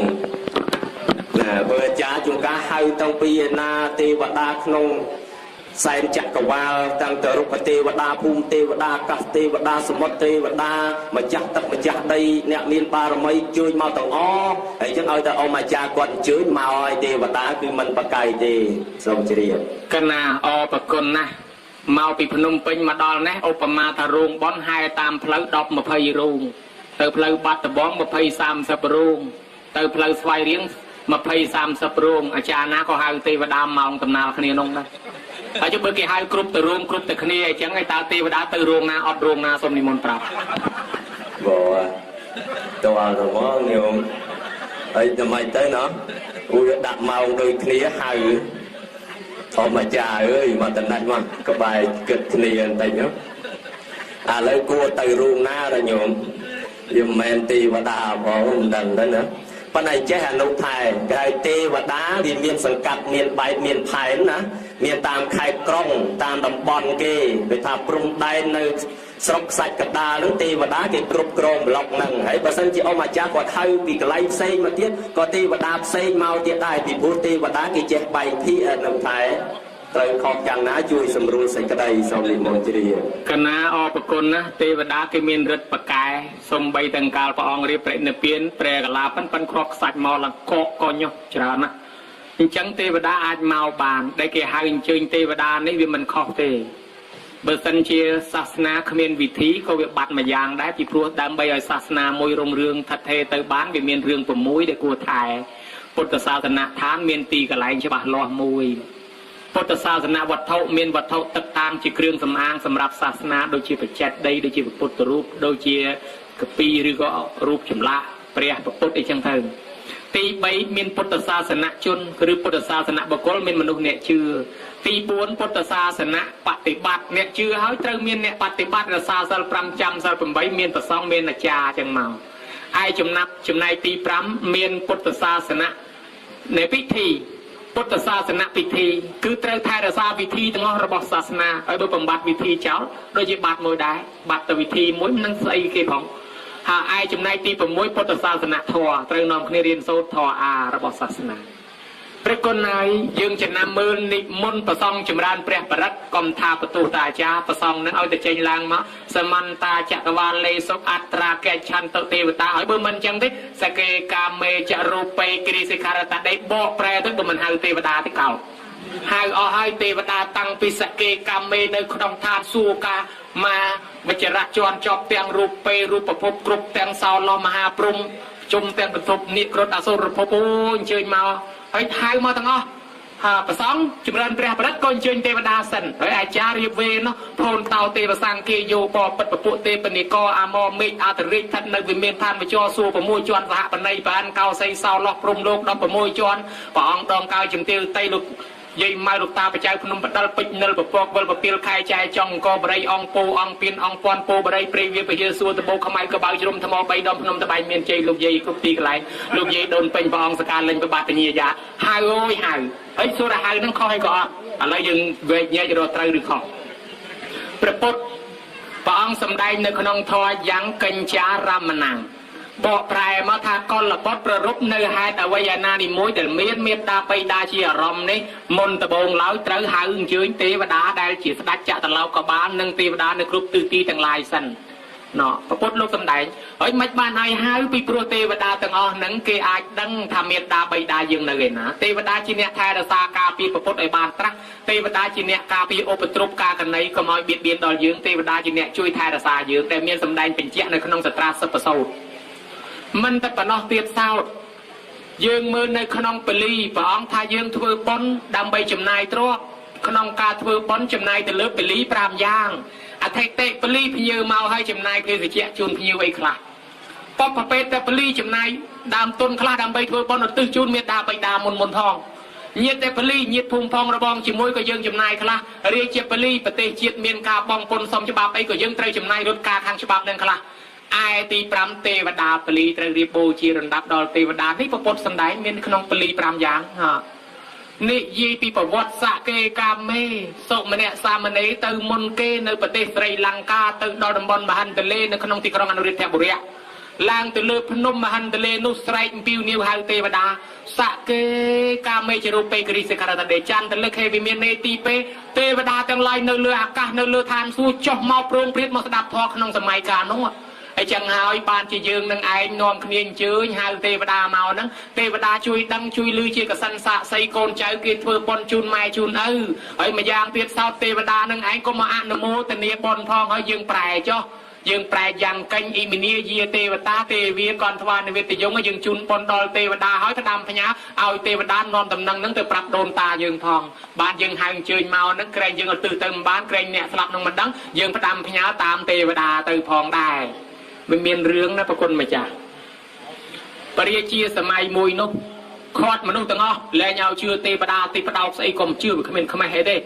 ណាបើអាចារ្យជួនកាលហៅតាំងពីឯណាទេវតាក្នុងសែនចក្រវាលតាំងទៅរុក្ខទេវតាភូមិទេវតាកាសទេវតាសមុទ្រទេវតាម្ចាស់ទឹកម្ចាស់ដីអ្នកមានបារមីជួយមកទាំងអស់ហើយអញ្ចឹងឲ្យតែអ៊ំអាចារ្យគាត់អញ្ជើញមកឲ្យទេវតាគឺមិនប្រកែកទេសូមជ្រាប កណាអរប្រគុណណាស់មកពីភ្នំពេញមកដល់នេះឧបមាថារោងបនហែតាមផ្លូវ10 20រោងទៅផ្លូវបាត់ដំបង20 30រោងទៅផ្លូវស្វាយរៀង20 30រោងអាចារ្យណាក៏ហៅទេវតាម៉ោងតំណាលគ្នានោះដែរហើយចុះបើគេហៅគ្រប់ទៅរោងគ្រប់ទៅគ្នាអញ្ចឹងឯតើទេវតាទៅរោងណាអត់រោងណាសូមនិមន្តប្រាប់ បើតើទៅមកញោមអីតែមិនទៅណោះអូយដាក់ម៉ោងដូចគ្នាហៅអមអាចារ្យអើយមកតំណាច់មកក្បែរគិតគ្នាបន្តិចនោះឥឡូវគួរទៅរូងណាដល់ញោមវាមិនមែនទេវតាផងមិនដឹងទៅណាប៉ុន្តែចេះអនុថែគេហៅទេវតាវាមានសង្កាត់មានបែបមានផែនណាមានតាមខេត្តក្រុងតាមតំបន់គេគេថាព្រំដែននៅស្រុកខ្សាច់កដាលហ្នឹងទេវតាគេគ្រប់គ្រងប្លុកហ្នឹងហើយបើសិនជាអ៊ំអាចារ្យគាត់ហៅពីកន្លែងផ្សេងមកទៀតក៏ទេវតាផ្សេងមកទៀតដែរពីព្រោះទេវតាគេចេះបែកភាគនឹងថែត្រូវខុសយ៉ាងណាជួយសម្រួលសេចក្តីសូមនិមន្តជ្រាប កណាអរប្រគុណណាស់ទេវតាគេមានរិទ្ធបកែសំបីទាំងកាលព្រះអង្គរៀបប្រតិនិព្វានព្រះកលាប៉ិនប៉ិនគ្រាប់ខ្សាច់មកឡើងកកកញុះច្រើនណាស់អញ្ចឹងទេវតាអាចមកបានដែលគេហៅអញ្ជើញទេវតានេះវាមិនខុសទេបើសិនជាសាសនាគ្មានវិធីក៏វាបាត់មួយយ៉ាងដែរពីព្រោះដើម្បីឲ្យសាសនាមួយរុងរឿងថិតថេរទៅបានវាមានរឿង6ដែលគួរថែពុទ្ធសាសនដ្ឋានមានទីកន្លែងច្បាស់លាស់មួយពុទ្ធសាសនវត្ថុមានវត្ថុទឹកតាងជាគ្រឿងសម្អាងសម្រាប់សាសនាដូចជាបច្ចេតដីដូចជាពុទ្ធរូបដូចជាកពីឬក៏រូបចម្លាក់ព្រះពុទ្ធអីចឹងទៅទី3មានពុទ្ធសាសនជនឬពុទ្ធសាសនបុគ្គលមានមនុស្សអ្នកជឿទី4ពុទ្ធសាសនបតិបត្តិអ្នកជឿហើយត្រូវមានអ្នកបតិបត្តិរក្សាសិល5ចាំសិល8មានប្រសងមានអាចារ្យចឹងមកឯចំណាប់ចំណែកទី5មានពុទ្ធសាសននៃពិធីពុទ្ធសាសនពិធីគឺត្រូវថែរក្សាវិធីទាំងអស់របស់សាសនាឲ្យបើបំបត្តិវិធីចោលដូចជាបាត់មួយដែរបាត់ទៅវិធីមួយមិននឹងស្អីគេផងហើយឯចំណែកទី6ពុទ្ធសាសនធម៌ត្រូវនាំគ្នារៀនសូត្រធម៌អារបស់សាសនាព្រះគុណហើយយើងចំណាំមើលនិមន្តប្រសង់ចម្រើនព្រះបរិត្តកុំថាបន្ទោសតាអាចារ្យប្រសង់នឹងឲ្យតែចេញឡើងមកសមន្តាចក្រវាលេសុអត្រាកេឆន្ទទេវតាឲ្យបើមិនអញ្ចឹងទេសកេកាមេចរូបេគិរិសិខារតដីបកប្រែទៅបើមិនហៅទេវតាទេកោហៅអស់ហើយទេវតាតាំងពីសកេកាមេនៅក្នុងឋានសួគ៌កាមកវិចរៈជន់ជាប់ទាំងរូបេរូបភពគ្រប់ទាំងសោលោះមហាព្រំជុំទាំងកន្ធប់និក្រតអសុរភពអូអញ្ជើញមកហើយហៅមកទាំងអស់ហើយប្រសងចម្រើនព្រះបរិត្តក៏អញ្ជើញទេវតាសិនហើយអាចារ្យរៀបវេនោះភូនតោទេវសង្ឃាយោបពិតពពួកទេពនិកអាមមេឃអតរិជស្ថិតនៅវិមានឋានវិចរសួរ6ជាន់សហបណីបានកោសីសោលោះព្រំលោក16ជាន់ព្រះអង្គដងកាយជំទាវតីលោក យាយម៉ៅលោកតាបចៅភ្នំបដិលពេជ្រនិលពពកវិលពពាលខែចែចង់អង្គបរិយអង្គពោអង្គពៀនអង្គពាន់ពោបរិយព្រៃវាពជាសួរដបោខ្មៅកបៅជ្រុំថ្មបីដុំភ្នំតបែងមានជ័យលោកយាយគ្រប់ទីកន្លែងលោកយាយដូនពេញព្រះអង្គសកាលលេងប្របាទញាយាហៅអូយហៅហើយសួរថាហៅនឹងខុសហើយក៏អត់ឥឡូវយើងវែកញែករកត្រូវឬខុសព្រះពុទ្ធព្រះអង្គសម្ដែងនៅក្នុងធម៌យ៉ាងកញ្ចារមណាំងបកប្រែមកថាកលបុត្រប្ររពនៅហេតុអ្វីអាណានីមួយដែលមានមេត្តាបិតាជាអារម្មណ៍នេះមុនដំបូងឡើយត្រូវហៅអញ្ជើញទេវតាដែលជាស្ដេចចតុលោកកបាលនិងទេវតានៅគ្រប់ទិសទីទាំងឡាយសិនណោះពុទ្ធលោកសម្ដែងហើយមិនបានឲ្យហៅពីព្រោះទេវតាទាំងអស់ហ្នឹងគេអាចដឹងថាមេត្តាបិតាយើងនៅឯណាទេវតាជាអ្នកថែរក្សាការពារពុទ្ធឲ្យបានត្រាស់ទេវតាជាអ្នកការពារឧបទ្រពការកណីកុំឲ្យបៀតបៀនដល់យើងទេវតាជាអ្នកជួយថែរក្សាយើងដែលមានសម្ដែងបញ្ជាក់នៅក្នុងសត្រាសិបសោតមិនតែប៉ុណ្ណោះទៀតសោតយើងមើលនៅក្នុងពលីព្រះអង្គថាយើងធ្វើបុណ្យដើម្បីចំណាយទ្រព្យក្នុងការធ្វើបុណ្យចំណាយទៅលើពលី5យ៉ាងអធិតិពលីភ្ញៀវមកឲ្យចំណាយភេសជ្ជៈជូនភ្ញៀវអីខ្លះបពពេតពលីចំណាយដើមទុនខ្លះដើម្បីធ្វើបុណ្យឧទ្ទិសជូនមេត្តាបិតាមុនមុនផងញាតិពលីញាតិភូមិផងរបងជាមួយក៏យើងចំណាយខ្លះរាជាពលីប្រទេសជាតិមានការបង់ពន្ធសុំច្បាប់អីក៏យើងត្រូវចំណាយរត់ការខាងច្បាប់នឹងខ្លះឯទី5ទេវតាពលីត្រូវរៀបបូជារំដាប់ដល់ទេវតានេះពុទ្ធសម្ដែងមានក្នុងពលី5យ៉ាងហ่าនិយាយពីប្រវត្តិសកេកាមេសុមនៈសាមណេរទៅមុនគេនៅប្រទេសស្រីលង្កាទៅដល់តំបន់មហន្តលេនៅក្នុងទីក្រុងអនុរាធបុរៈឡើងទៅលើភ្នំមហន្តលេនោះស្រែកអំពាវនាវហៅទេវតាសកេកាមេជារូបេគរិសិខរតដេចន្ទលិខេវិមាននេទីពេទេវតាទាំងឡាយនៅលើអាកាសនៅលើឋានសួគ៌ចុះមកព្រោងព្រាតមកស្ដាប់ធម៌ក្នុងសម័យកាលនោះហើយចឹងហើយបានជាយើងនឹងឯងនាំគ្នាអញ្ជើញហៅទេវតាមកហ្នឹងទេវតាជួយដឹងជួយឮជាកសិនសាកសីកូនចៅគេធ្វើបុណ្យជូនម៉ែជូនឪហើយម្យ៉ាងទៀតសោតទេវតានឹងឯងក៏មកអនុមោទនាបុណ្យផងហើយយើងប្រែចុះយើងប្រែយ៉ាងកេញអ៊ីមីនីយាទេវតាទេវាកនថ្វានិវេតយងយើងជូនបុណ្យដល់ទេវតាហើយផ្ដាំផ្ញើឲ្យទេវតានាំតំណែងហ្នឹងទៅប្រាប់ដូនតាយើងផងបានយើងហៅអញ្ជើញមកហ្នឹងក្រែងយើងឧទ្ទិសទៅមិនបានក្រែងអ្នកស្លាប់នឹងមិនដឹងយើងផ្ដាំផ្ញើតាមទេវតាទៅផងដែរមិនមានរឿងណាប្រគុណម្ចាស់ពរាជាសម័យមួយនោះខាត់មនុស្សទាំងអស់លែងឲ្យជឿទេវតាទីផ្ដោតស្អីក៏មិនជឿវាគ្មានខ្មេះអីទេ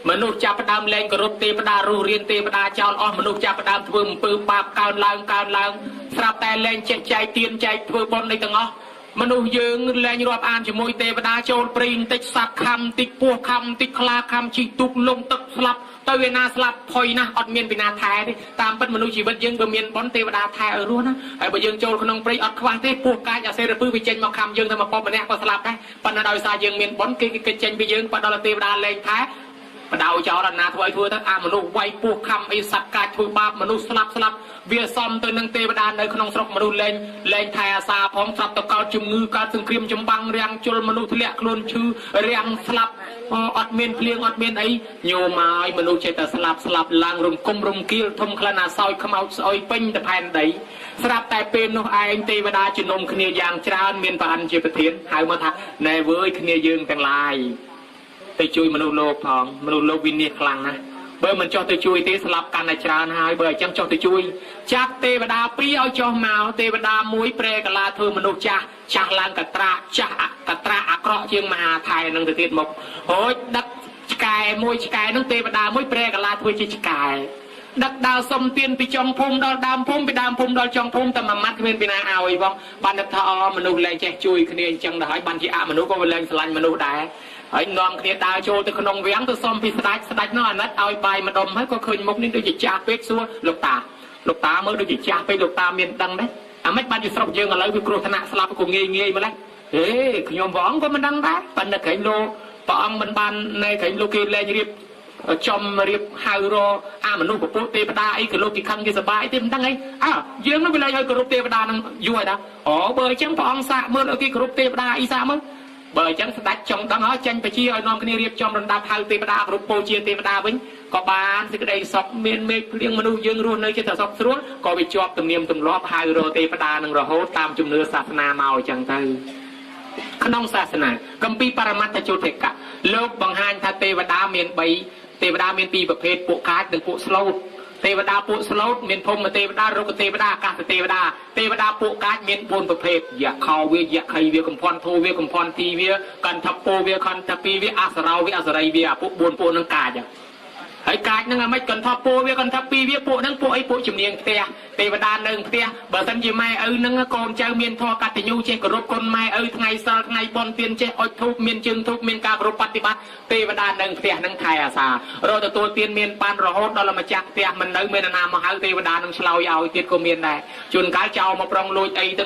មនុស្សចាប់ផ្ដើមលែងគោរពទេវតារស់រៀនទេវតាចោលអស់មនុស្សចាប់ផ្ដើមធ្វើអំពើបាបកើនឡើងកើនឡើងស្រាប់តែលែងចេះចែកទៀនចែកធ្វើបុណ្យនេះទាំងអស់មនុស្សយើងលែងរាប់អានជាមួយទេវតាចូលព្រៃបន្តិចសត្វខំបន្តិចពស់ខំបន្តិចខ្លាខំជីកទូកលងទឹកស្លាប់ទៅឯណាស្លាប់ផុយណាស់អត់មានពីណាថែទេតាមពិតមនុស្សជីវិតយើងបើមានបុណ្យទេវតាថែឲ្យរស់ណាហើយបើយើងចូលក្នុងព្រៃអត់ខ្វះទេពស់កាចអាសេរពឹសវាចេញមកខំយើងទៅមកប៉ុកម្នាក់ក៏ស្លាប់ដែរប៉ុន្តែដោយសារយើងមានបុណ្យគេគេចេញពីយើងបើដល់ទេវតាលែងថែបដៅចោលអាណាធ្វើឲ្យធ្វើទៅអាមនុស្សវាយពោះខំអីសត្វកាចធ្វើបាបមនុស្សស្លាប់ស្លាប់វាសំទៅនឹងទេវតានៅក្នុងស្រុកមនុស្សលែងលែងថែអាសាផងស្រាប់ទៅកើតជំងឺកើតសង្គ្រាមចម្បាំងរាំងជុលមនុស្សធ្លាក់ខ្លួនឈឺរាំងស្លាប់អត់មានភ្លៀងអត់មានអីញោមហើយមនុស្សចេះតែស្លាប់ស្លាប់ឡើងរំគុំរំគៀលធំក្លិនអាសោយខ្មោចស្អុយពេញទៅផែនដីស្រាប់តែពេលនោះឯងទេវតាជំនុំគ្នាយ៉ាងច្រើនមានប្រអិនជាប្រធានហៅមកថាណែវើយគ្នាយើងទាំងឡាយទៅជួយមនុស្សលោកផងមនុស្សលោកវិនិច្ឆ័យខ្លាំងណាស់បើមិនចុះទៅជួយទេស្លាប់កាន់តែច្រើនហើយបើអញ្ចឹងចុះទៅជួយចាប់ទេវតាពីរឲ្យចុះមកទេវតាមួយប្រែកាឡាធ្វើមនុស្សចាស់ចាស់ឡើងកត្រាចាស់កត្រាអាក្រក់ជាងមហាថៃនឹងទៅទៀតមកហូចដឹកឆ្កែមួយឆ្កែនឹងទេវតាមួយប្រែកាឡាធ្វើជាឆ្កែដឹកដើរសុំទៀនពីចុងភូមិដល់ដើមភូមិពីដើមភូមិដល់ចុងភូមិតែមួយម៉ាត់គ្មានពីណាឲ្យបងបាននឹកថាអមនុស្សលែងចេះជួយគ្នាអញ្ចឹងដល់ហើយបានជាអមនុស្សក៏លែងស្រឡាញ់មនុស្សដែរហើយនាំគ្នាដើរចូលទៅក្នុងវាំងទៅសុំពីស្ដេចស្ដេចនោះអាណិតឲ្យបាយម្ដុំហើយក៏ឃើញមុខនេះដូចជាចាស់ពេកសួរលោកតាលោកតាមើលដូចជាចាស់ពេកលោកតាមានដឹងដែរអាម៉េចបានជាស្រុកយើងឥឡូវវាគ្រោះថ្នាក់ស្លាប់ក៏ងាយងាយម្ល៉េះហេខ្ញុំព្រះអង្គក៏មិនដឹងដែរប៉ុន្តែក្រែងលោកព្រះអង្គមិនបានណែក្រែងលោកគេលែងរៀបចំរៀបហៅរអាមនុស្សពពុះទេវតាអីក៏លោកគេខឹងគេសប្បាយទេមិនដឹងអីអើយើងនោះវាលែងឲ្យគោរពទេវតានឹងយូរហើយដែរអូបើអញ្ចឹងព្រះអង្គសាកមើលឲ្យគេគោរពទេវតាអីសាកមើលបើអញ្ចឹងស្ដេចចង់ដឹងហើយចេញបជាឲ្យនាំគ្នារៀបចំរំដាប់ហៅទេវតាគ្រប់ពូជាទេវតាវិញក៏បានសេចក្តីសុខមានមេឃភ្លៀងមនុស្សយើងរស់នៅចិត្តសុខស្រួលក៏វាជាប់ទំនៀមទម្លាប់ហៅរទេវតានឹងរហូតតាមជំនឿសាសនាមកអញ្ចឹងទៅក្នុងសាសនាគម្ពីរបរមត្តជោតិកៈលោកបង្ហាញថាទេវតាមាន3ទេវតាមានពីរប្រភេទពួកកាចនិងពួកស្លូត ទេវតាពួកស្លូតមានភូមិទេវតារុក្ខទេវតាអាកាសទេវតាទេវតាពួកកាចមាន4ប្រភេទយៈខោវាយៈខៃវាកំភន្ធោវាកំភន្ធទីវាកន្ធពោវាខន្ធពីវាអសរោវាអសរីវាពួក4ពួកនឹងកាចហើយកាចនឹងអាម៉េចកន្ធពោវាកន្ធពីវាពួកនឹងពួកអីពួកជំនាញផ្ទះទេវតានៅផ្ទះបើសិនជាម៉ែឪនឹងកូនចៅមានធម៌កតញ្ញូចេះគោរពគុណម៉ែឪថ្ងៃសិលថ្ងៃបុណ្យទានចេះអុជធូបមានជើងធូបមានការគោរពបប្រតិបត្តិទេវតានៅផ្ទះនឹងថែអាសារទទួលទានមានបានរហូតដល់ម្ចាស់ផ្ទះមិននៅមានអាណាមកហៅទេវតានឹងឆ្លើយឲ្យទៀតក៏មានដែរជួនកាលចោលមកប្រុងលួចអីទៅ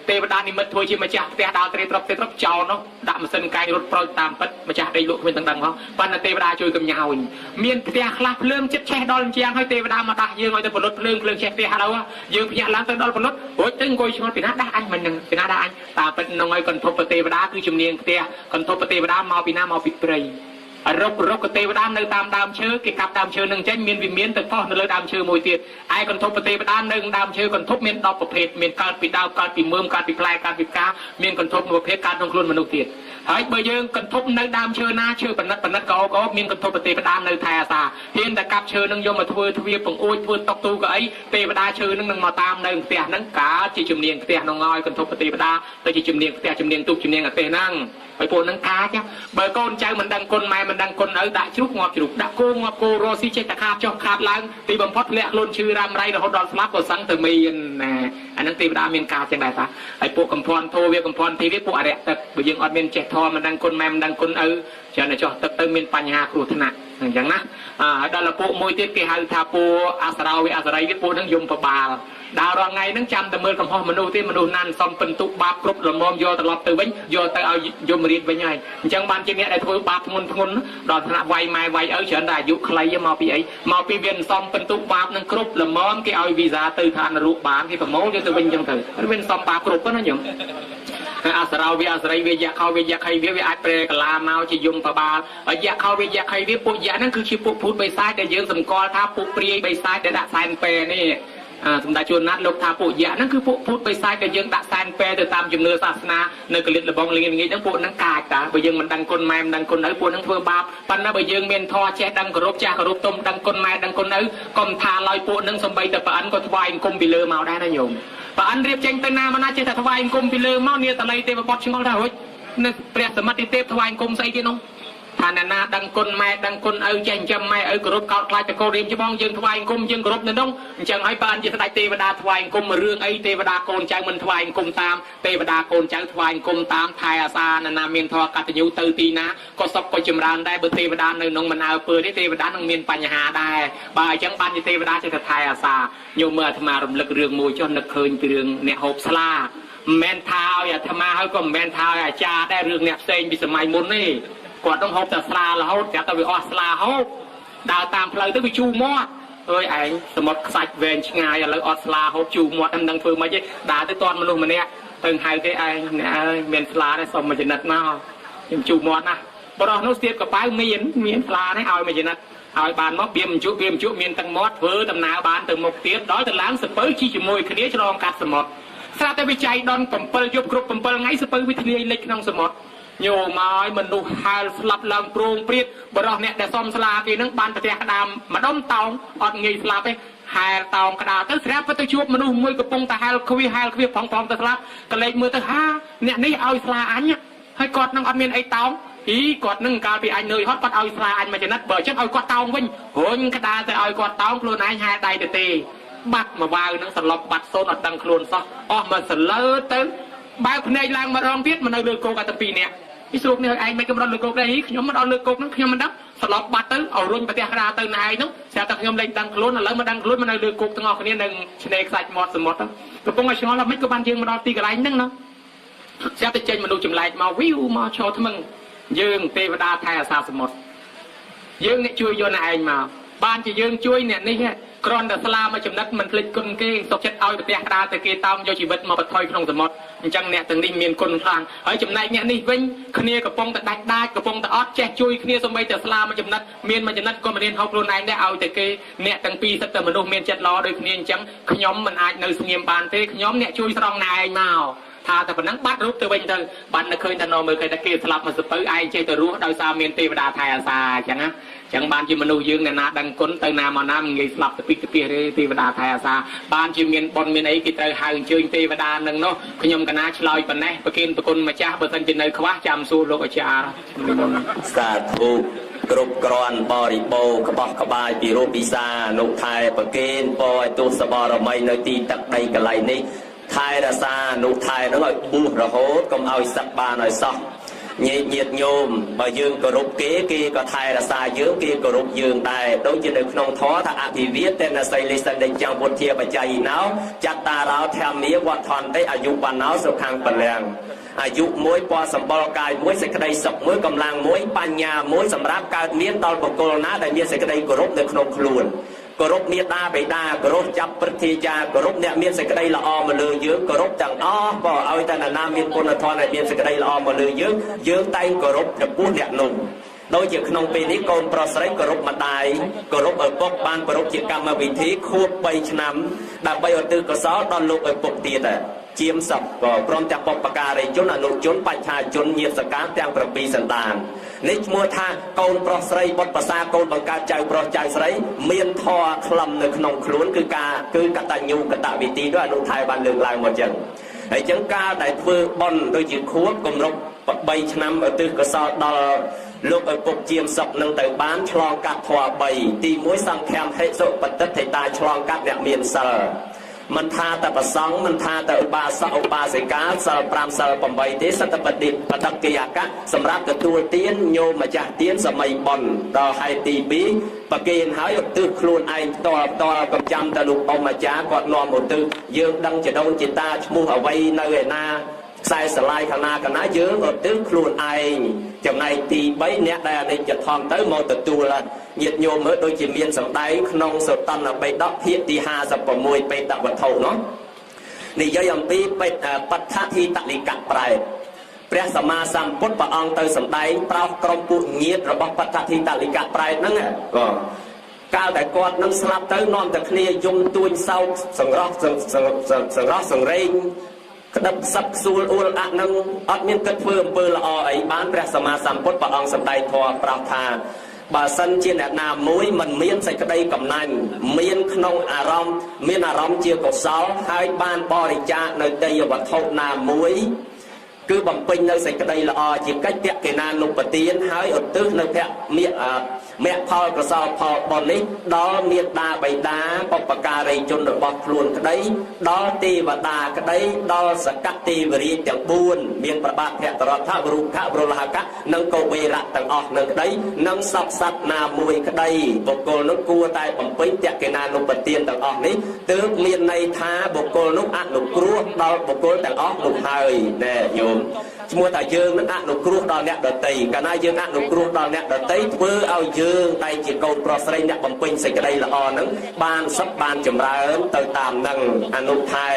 ទេវតានិមិត្តធ្វើជាម្ចាស់ផ្ទះដើរត្រេត្រប់ត្រេត្រប់ចោលនោះដាក់ម៉ាស៊ីនកែងរត់ប្រូចតាមពិតម្ចាស់ដីលក់គ្មានទាំងដឹងហោះប៉ុន្តែទេវតាជួយកំញោញមានផ្ទះខ្លះភ្លើងចិត្តឆេះដល់អញ្ចឹងហើយទេវតាមកដាស់យើងឲ្យទៅពលុតភ្លើងភ្លើងឆេះផ្ទះហើយយើងភ្ញាក់ឡើងទៅដល់ពលុតរួចទៅអង្គុយឆ្ងល់ពីណាដាស់អញមិននឹងពីណាដាស់អញតាមពិតនឹងឲ្យកន្ធពទេវតាគឺជំនាញផ្ទះកន្ធពទេវតាមកពីណាមកពីព្រៃរុករុកទេវតានៅតាមដើមឈើគេកាប់ដើមឈើនឹងចេញមានវិមានទៅផុសនៅលើដើមឈើមួយទៀតឯកន្ធពទេវតានៅដើមឈើកន្ធពមាន10ប្រភេទមានកើតពីដើមកើតពីមើមកើតពីផ្លែកើតពីផ្កាមានកន្ធពមួយប្រភេទកើតក្នុងខ្លួនមនុស្សទៀតហើយបើយើងកន្ធពនៅដើមឈើណាឈើប៉និតប៉និតកោកោមានកន្ធពទេវតានៅថែអាសាហ៊ានតែកាប់ឈើនឹងយកមកធ្វើទ្វារបង្អួចធ្វើតុកទូកៅអីទេវតាឈើនឹងនឹងមកតាមនៅផ្ទះហ្នឹងកើតជាជំនាញផ្ទះនោះហើយកន្ធពទេវតាទៅជាជំនាញផ្ទះជំនាញទូកជំនាញអាទេសហ្នឹងហើយពួកហ្នឹងកាចបើកូនចៅមិនដឹងគុណម៉ែមិនដឹងគុណឪដាក់ជ្រូកងាប់ជ្រូកដាក់គោងាប់គោរស់ស៊ីចេះតែខាបចុះខាបឡើងទីបំផុតលាក់ខ្លួនឈឺរ៉ាំរ៉ៃរហូតដល់ស្លាប់ក៏សឹងទៅមានណាអាហ្នឹងទេវតាមានការចឹងដែរតាហើយពួកកំភន្ធធោវាកំភន្ធធីវាពួកអរិយទឹកបើយើងអត់មានចេះធម៌មិនដឹងគុណម៉ែមិនដឹងគុណឪច្រើនតែចុះទឹកទៅមានបញ្ហាគ្រោះថ្នាក់អញ្ចឹងណាហើយដល់ពួកមួយទៀតគេហៅថាពួកអសរោវាអសរីវាពួកហ្នឹងយំប្របាលដើររាល់ថ្ងៃហ្នឹងចាំតែមើលកំហុសមនុស្សទេមនុស្សណាន់សំពិន្ទុបាបគ្រប់ល្មមយកត្រឡប់ទៅវិញយកទៅឲ្យយមរាជវិញហើយអញ្ចឹងបានជាអ្នកដែលធ្វើបាបធ្ងន់ធ្ងន់ដល់ថ្នាក់វាយម៉ែវាយឪច្រើនតែអាយុខ្លីមកពីអីមកពីវាសំពិន្ទុបាបនឹងគ្រប់ល្មមគេឲ្យវីសាទៅឋាននរកបានគេប្រមូលយកទៅវិញអញ្ចឹងទៅវាសំបាបគ្រប់ណាញោមហើយអសរោវាអសរីវាយៈខោវាយៈខៃវាវាអាចប្រែកលាមកជាយមប្របាលហើយយៈខោវាយៈខៃវាពួកយៈហ្នឹងគឺជាពួកភូតបិសាចដែលយើងសម្គាល់ថាពួកព្រាយបិសាចដែលដាក់សែនពេនេះសម្ដេចជួនណាត់លោកថាពួកយៈហ្នឹងគឺពួកភូតបិសាចដែលយើងដាក់សែនពេទៅតាមជំនឿសាសនានៅកលិតលបងលងងាយហ្នឹងពួកហ្នឹងកាចតាបើយើងមិនដឹងគុណម៉ែមិនដឹងគុណឪពួកហ្នឹងធ្វើបាបប៉ុន្តែបើយើងមានធម៌ចេះដឹងគោរពចាស់គោរពទុំដឹងគុណម៉ែដឹងគុណឪកុំថាឡើយពួកហ្នឹងសំបីតែប្រអិនក៏ថ្វាយអង្គមពីលើមកដែរណាញោមប្រអិនរៀបចេញទៅណាមកណាចេះតែថ្វាយអង្គមពីលើមកនាតល័យទេវបុត្រឆ្ងល់ថារួចនៅព្រះសមិទ្ធិទេពថ្វាយអង្គមស្អីគេនោះថាអ្នកណាដឹងគុណម៉ែដឹងគុណឪចេះចិញ្ចឹមម៉ែឪគោរពកោតខ្លាចតកូលរៀមច្បងយើងថ្វាយអង្គមយើងគោរពនៅនោះអញ្ចឹងហើយបើអនជាស្ដេចទេវតាថ្វាយអង្គមរឿងអីទេវតាកូនចៅមិនថ្វាយអង្គមតាមទេវតាកូនចៅថ្វាយអង្គមតាមថែអាសាអ្នកណាមានធម៌កតញ្ញូទៅទីណាក៏សុខក៏ចម្រើនដែរបើទេវតានៅក្នុងមិនអើពើទេទេវតានឹងមានបញ្ហាដែរបើអញ្ចឹងបានជាទេវតាចេះតែថែអាសាញោមមើលអាត្មារំលឹករឿងមួយចុះនឹកឃើញពីរឿងអ្នកហូបស្លាមិនមែនថាឲ្យអាត្មាហើយក៏មិនមែនថាឲ្យអាចារ្យដែររឿងអ្នកផ្សេងពីសម័យមុនទេគាត់ต้องហូបតែស្លារហូតតែវាអស់ស្លាហូបដើរតាមផ្លូវទៅវាជូរមាត់អើយឯងសមុទ្រខ្សាច់វែងឆ្ងាយឥឡូវអត់ស្លាហូបជូរមាត់មិនដឹងធ្វើម៉េចទេដើរទៅតាន់មនុស្សម្នាក់ទៅហៅគេឯងអ្នកអើយមានស្លាទេសុំមួយចំណិតមកខ្ញុំជូរមាត់ណាបរោះនោះស្ទាបកប៉ៅមានស្លានេះឲ្យមួយចំណិតឲ្យបានមកបៀមជក់បៀមជក់មានទាំងមាត់ធ្វើដំណើរបានទៅមុខទៀតដល់ទៅឡើងសពៅជីជាមួយគ្នាឆ្លងកាត់សមុទ្រស្រាប់តែវិច័យដន7យប់គ្រប់7ថ្ងៃសពៅវិធ្លាយលិចក្នុងសមុទ្រញោមឲ្យមនុស្សហែលស្លាប់ឡើងព្រោងព្រាតបរោះអ្នកដែលសំស្លាគេនឹងបានប្រទះក្តាមម្ដុំតោងអត់ងាយស្លាប់ទេហែលតោងក្តារទៅស្រាប់ទៅជួបមនុស្សមួយកំពុងតែហែលខ្វៀហែលខ្វៀផងផងទៅស្លាប់ក៏លេចមើលទៅហាអ្នកនេះឲ្យស្លាអញហើយគាត់នឹងអត់មានអីតោងអីគាត់នឹងកាលពីអញនឿយហត់គាត់ឲ្យស្លាអញមួយចំណិតបើអញ្ចឹងឲ្យគាត់តោងវិញរុញក្តារទៅឲ្យគាត់តោងខ្លួនឯងហែលដៃទៅទេបាត់មកវាវនឹងសន្លប់បាត់សូនអត់ដឹងខ្លួនសោះអស់មកសលើទៅបើកភ្នែកឡើងម្ដងទៀតមកនៅលើគោកតែពីរនាក់ពីស្រូបនេះឲ្យឯងមិនកំរត់លើគោកដែរខ្ញុំមកដល់លើគោកហ្នឹងខ្ញុំមិនដឹងសន្លប់បាត់ទៅឲ្យរុញប្រទះក្តារទៅណែឯងហ្នឹងស្រាប់តែខ្ញុំលែងដឹងខ្លួនឥឡូវមកដឹងខ្លួនមកនៅលើគោកទាំងអស់គ្នានឹងឆ្នេរខ្សាច់មាត់សមុទ្រកំពុងឲ្យឆ្ងល់ថាម៉េចក៏បានយើងមកដល់ទីកន្លែងហ្នឹងណាស្រាប់តែចេញមនុស្សចម្លែកមកវីវមកឈរថ្មឹងយើងទេវតាថែអាសាសមុទ្រយើងអ្នកជួយយកអ្នកឯងមកបានជាយើងជួយអ្នកនេះគ្រាន់តែស្លាមួយចំណិតមិនភ្លេចគុណគេសុខចិត្តឲ្យប្រទះក្តារទៅគេតោងយកជីវិតមកបន្ថយក្នុងសមុទ្រអញ្ចឹងអ្នកទាំងនេះមានគុណខ្លាំងហើយចំណែកអ្នកនេះវិញគ្នាកំពុងតែដាច់ដាចកំពុងតែអត់ចេះជួយគ្នាសំបីតែស្លាមួយចំណិតមានមួយចំណិតក៏មិនរៀនហូបខ្លួនឯងដែរឲ្យតែគេអ្នកទាំងពីរសិតតែមនុស្សមានចិត្តល្អដូចគ្នាអញ្ចឹងខ្ញុំមិនអាចនៅស្ងៀមបានទេខ្ញុំអ្នកជួយស្រង់ណែឯងមក ថាតែប៉ុណ្ណឹងបាត់រូបទៅវិញទៅបាត់នៅឃើញតែនមើលឃើញតែគេស្លាប់មកសពៅឯងចេះតែរស់ដោយសារមានទេវតាថែអាសាអញ្ចឹងណាចឹងបានជាមនុស្សយើងអ្នកណាដឹងគុណទៅណាមកណាមិនងាយស្លាប់ទៅពីទៅពីទេទេវតាថែអាសាបានជាមានបុណ្យមានអីគេត្រូវហៅអញ្ជើញទេវតានឹងនោះខ្ញុំកណាឆ្លើយប៉ុណ្ណេះប្រគិនប្រគុណម្ចាស់បើសិនជានៅខ្វះចាំសួរលោកអាចារ្យនិមន្ត សាធុគ្រប់គ្រាន់បរិបូរក្បោះក្បាយពីរូបពិសានុថែប្រគេនពរឲ្យទស្សបរមីនៅទីទឹកដីកន្លែងនេះថែរសានុថែនឹងឲ្យបួសរហូតកុំឲ្យសឹកបានឲ្យសោះញាតិញាតិញោមបើយើងគោរពគេគេក៏ថែរក្សាយើងគេគោរពយើងដែរដូចជានៅក្នុងធម៌ថាអភិវាទនសីលិសិនដេចពុទ្ធាបច្ច័យណោចត្តារោធម្មាវត្ថន្តិអាយុវណ្ណោសុខំពលំអាយុមួយពណ៌សម្បុរកាយមួយសេចក្តីសុខមួយកម្លាំងមួយបញ្ញាមួយសម្រាប់កើតមានដល់បុគ្គលណាដែលមានសេចក្តីគោរពនៅក្នុងខ្លួនគោរពមេដាបិតាគោរពចាប់ព្រឹទ្ធាចារ្យគោរពអ្នកមានសេចក្តីល្អមកលើយើងគោរពទាំងអស់ក៏ឲ្យតែនរណាមានគុណធម៌ដែលមានសេចក្តីល្អមកលើយើងយើងតែងគោរពចំពោះអ្នកនោះដូចជាក្នុងពេលនេះកូនប្រុសស្រីគោរពម្ដាយគោរពឪពុកបានគោរពជាកម្មវិធីខួប3ឆ្នាំដើម្បីឧទ្ទិសកុសលដល់លោកឪពុកទៀតដែរជាមសពក៏ព្រមទាំងបុព្វការីជនអនុជនបច្ឆាជនញាតិសកាលទាំង7សន្តាននេះឈ្មោះថាកូនប្រុសស្រីបុត្រប្រសាកូនបង្កើតចៅប្រុសចៅស្រីមានធម៌ខ្លឹមនៅក្នុងខ្លួនគឺការគឺកតញ្ញូកតវិធីដោយអនុថែបានលើកឡើងមកចឹងហើយចឹងការដែលធ្វើបុណ្យដូចជាខួបគម្រប់3ឆ្នាំឧទ្ទិសកុសលដល់លោកឪពុកជាមសុកនឹងទៅបានឆ្លងកាត់ធម៌3ទី1សង្ឃមហិសុបតិទ្ធិតាឆ្លងកាត់អ្នកមានសិលមិនថាតែប្រសង់មិនថាតែឧបាសកឧបាសិកាសិល5សិល8ទេសតបតិបតកិយកៈសម្រាប់ទទួលទានញោមម្ចាស់ទានសម័យបុណ្យដល់ហើយទី2ប្រគេនហើយឧទ្ទិសខ្លួនឯងផ្ទាល់ផ្ទាល់កំចាំតែលោកអ៊ំអាចារ្យគាត់នាំឧទ្ទិសយើងដឹងចដូនជាតាឈ្មោះអ្វីនៅឯណាខ្សែស្រឡាយខាងណាកណាយើងឧទ្ទិសខ្លួនឯងចំណែកទី3អ្នកដែលអនិច្ចធម៌ទៅមកទទួលញាតិញោមមើលដូចជាមានសម្ដែងក្នុងសតន្តបិដកភាគទី56បេតវត្ថុនោះនិយាយអំពីបដ្ឋធិតលិកៈប្រែតព្រះសម្មាសម្ពុទ្ធព្រះអង្គទៅសម្ដែងប្រោសក្រុមពួកញាតិរបស់បដ្ឋធិតលិកៈប្រែតហ្នឹងក៏កាលតែគាត់នឹងស្លាប់ទៅនាំតែគ្នាយំទួញសោកសង្រោះសង្រោះសង្រេងក្តឹបសឹកសួលអួលអនឹងអត់មានគិតធ្វើអំពើល្អអីបានព្រះសម្មាសម្ពុទ្ធព្រះអង្គសម្ដែងធម៌ប្រាប់ថាបើសិនជាអ្នកណាមួយមិនមានសេចក្តីកំណាញ់មានក្នុងអារម្មណ៍មានអារម្មណ៍ជាកុសលហើយបានបរិច្ចាគនៅទេយវត្ថុណាមួយគឺបំពេញនៅសេចក្តីល្អជាកិច្ចតកិណានុបទានហើយឧទ្ទិសនៅភមមគ្គផលកុសលផលបុណ្យនេះដល់មេដាបិតាបុព្វការីជនរបស់ខ្លួនក្តីដល់ទេវតាក្តីដល់សកទេវរាជទាំង4មានប្របាទភតរដ្ឋវរុខវរលហកៈនិងកវេរៈទាំងអស់នឹងក្តីនិងសពសត្វណាមួយក្តីបុគ្គលនោះគួរតែបំពេញតកិណានុបទានទាំងអស់នេះទើបមានន័យថាបុគ្គលនោះអនុគ្រោះដល់បុគ្គលទាំងអស់នោះហើយណែញោមឈ្មោះថាយើងនឹងអនុគ្រោះដល់អ្នកដទៃកាលណាយើងអនុគ្រោះដល់អ្នកដទៃធ្វើឲ្យយើងតែជាកូនប្រុសស្រីអ្នកបំពេញសេចក្តីល្អនឹងបានសុខបានចម្រើនទៅតាមនឹងអនុថែ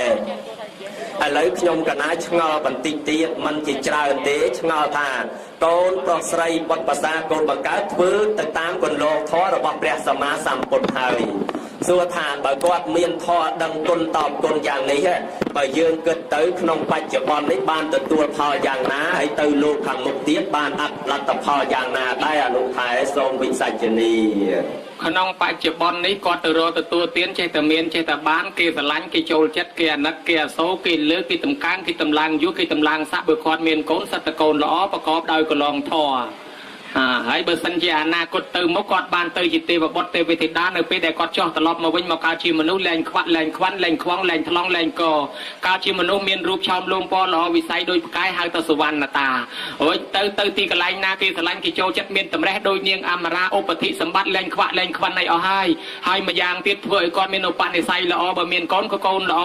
ឥឡូវខ្ញុំកណាឆ្ងល់បន្តិចទៀតមិនជាច្រើនទេឆ្ងល់ថាកូនប្រុសស្រីបុត្រប្រសាកូនបង្កើតធ្វើទៅតាមគន្លងធម៌របស់ព្រះសម្មាសម្ពុទ្ធហើយសួរថាបើគាត់មានធម៌ដឹងគុណតបគុណយ៉ាងនេះបើយើងគិតទៅក្នុងបច្ចុប្បន្ននេះបានទទួលផលយ៉ាងណាហើយទៅលោកខាងមុខទៀតបានអត្តលទ្ធផលយ៉ាងណាដែរអនុថែសូមវិសាជនីក្នុងបច្ចុប្បន្ននេះគាត់ទៅរកទទួលទានចេះតែមានចេះតែបានគេស្រឡាញ់គេចូលចិត្តគេអាណិតគេអាសូរគេលើកគេតម្កើងគេតម្លើងយុគេតម្លើងស័ក្តិបើគាត់មានកូនសិតតកូនល្អប្រកបដោយកន្លងធម៌ហើយបើសិនជាអនាគតទៅមកគាត់បានទៅជាទេវបុត្រទេវធីតានៅពេលដែលគាត់ចុះត្រឡប់មកវិញមកកើតជាមនុស្សលែងខ្វាក់លែងខ្វាន់លែងខ្វងលែងថ្លង់លែងកកើតជាមនុស្សមានរូបឆោមលោមពណ៌ល្អវិស័យដូចផ្កាយហៅទៅសុវណ្ណតារួចទៅទៅទីកន្លែងណាគេស្រឡាញ់គេចូលចិត្តមានតម្រេះដូចនាងអមរាឧបធិសម្បត្តិលែងខ្វាក់លែងខ្វាន់អីអស់ហើយហើយម្យ៉ាងទៀតធ្វើឲ្យគាត់មានឧបនិស្ស័យល្អបើមានកូនក៏កូនល្អ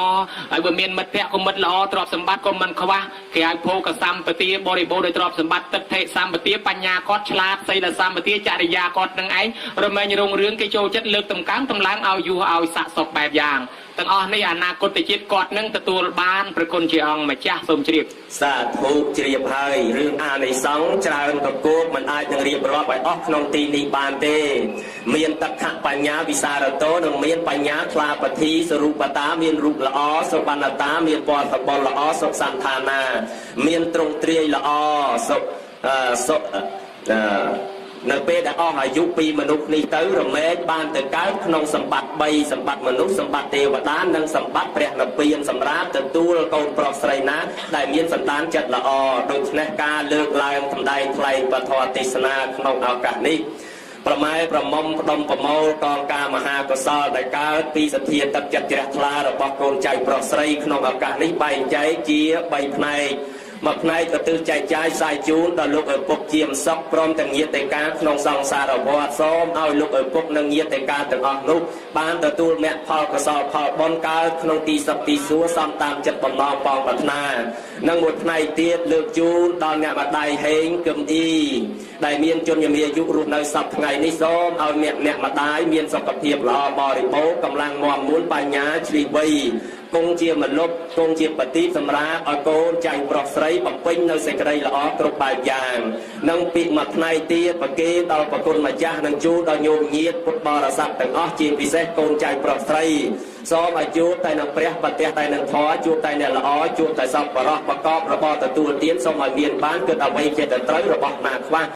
ហើយបើមានមិត្តភក្តិក៏មិត្តល្អទ្រព្យសម្បត្តិក៏មិនខ្វះគេឲ្យភោគសម្បទាបរិបូរណ៍ដោយទ្រព្យសម្បត្តិទិដ្ឋិសម្បទាបញ្ញាគាត់ឆ្លា លាតសីលសម្បទាចរិយាគាត់នឹងឯងរមែងរងរឿងគេចូលចិត្តលើកតម្កើងតម្លើងឲ្យយុះឲ្យស័ក្តិសុខបែបយ៉ាងទាំងអស់នេះអនាគតជាតិគាត់នឹងទទួលបានព្រះគុណជាអង្គម្ចាស់សូមជ្រាប សាធុជ្រាបហើយរឿងអានិសង្សច្រើនកកោកមិនអាចនឹងរៀបរាប់ឲ្យអស់ក្នុងទីនេះបានទេ មានតខបញ្ញាវិសារតោនិងមានបញ្ញាថ្លាពធិសរូបតាមានរូបល្អសុបណ្ណតាមានពណ៌សបុលល្អសុខសន្តានាមានទ្រង់ទ្រាយល្អសុខអឺសុខអឺនៅពេលដែលអស់អាយុពីមនុស្សនេះទៅរមែងបានទៅកើតក្នុងសម្បត្តិ3សម្បត្តិមនុស្សសម្បត្តិទេវតានិងសម្បត្តិព្រះនិព្វានសម្រាប់ទទួលកូនប្រុសស្រីណាដែលមានសន្តានចិត្តល្អដូច្នេះការលើកឡើងសម្ដែងថ្លែងពធទេសនាក្នុងឱកាសនេះប្រម៉ែប្រមុំផ្ដុំប្រមូលកងការមហាកុសលដែលកើតពីសទ្ធាទឹកចិត្តជ្រះថ្លារបស់កូនចៅប្រុសស្រីក្នុងឱកាសនេះបែងចែកជា3ផ្នែកមួយផ្នែកក៏ទិសចែកចាយផ្សាយជូនដល់លោកឪពុកជាមសុខព្រមទាំងញាតិកាក្នុងសង្សារវដ្តសូមឲ្យលោកឪពុកនិងញាតិកាទាំងអស់នោះបានទទួលមគ្គផលកុសលផលបុណ្យកើតក្នុងទីសុខទីសួគ៌សមតាមចិត្តបំណងប៉ងប្រាថ្នានិងមួយផ្នែកទៀតលើកជូនដល់អ្នកម្ដាយហេងគឹមអ៊ីដែលមានជនមាយុរស់នៅសប្តាហ៍ថ្ងៃនេះសូមឲ្យអ្នកម្ដាយមានសុខភាពល្អបរិបូរណ៍កម្លាំងមាំមួនបញ្ញាឆ្លៀសវៃគង់ជាមលុបគង់ជាបฏิសម្រាប់ឲ្យកូនចៅប្រុសស្រីបំពេញនៅសេចក្តីល្អគ្រប់បែបយ៉ាងនិងពីមួយផ្នែកទៀតប្រគេដល់ប្រគុណម្ចាស់និងជូនដល់ញោមញាតិពុទ្ធបរិស័ទទាំងអស់ជាពិសេសកូនចៅប្រុសស្រីសូមឲ្យជួបតែនឹងព្រះប្រទះតែនឹងធម៌ជួបតែអ្នកល្អជួបតែសពបរោះប្រកបរបរទទួលទានសូមឲ្យមានបានគិតអ្វីចេះតែត្រូវរបស់ណាខ្វះ។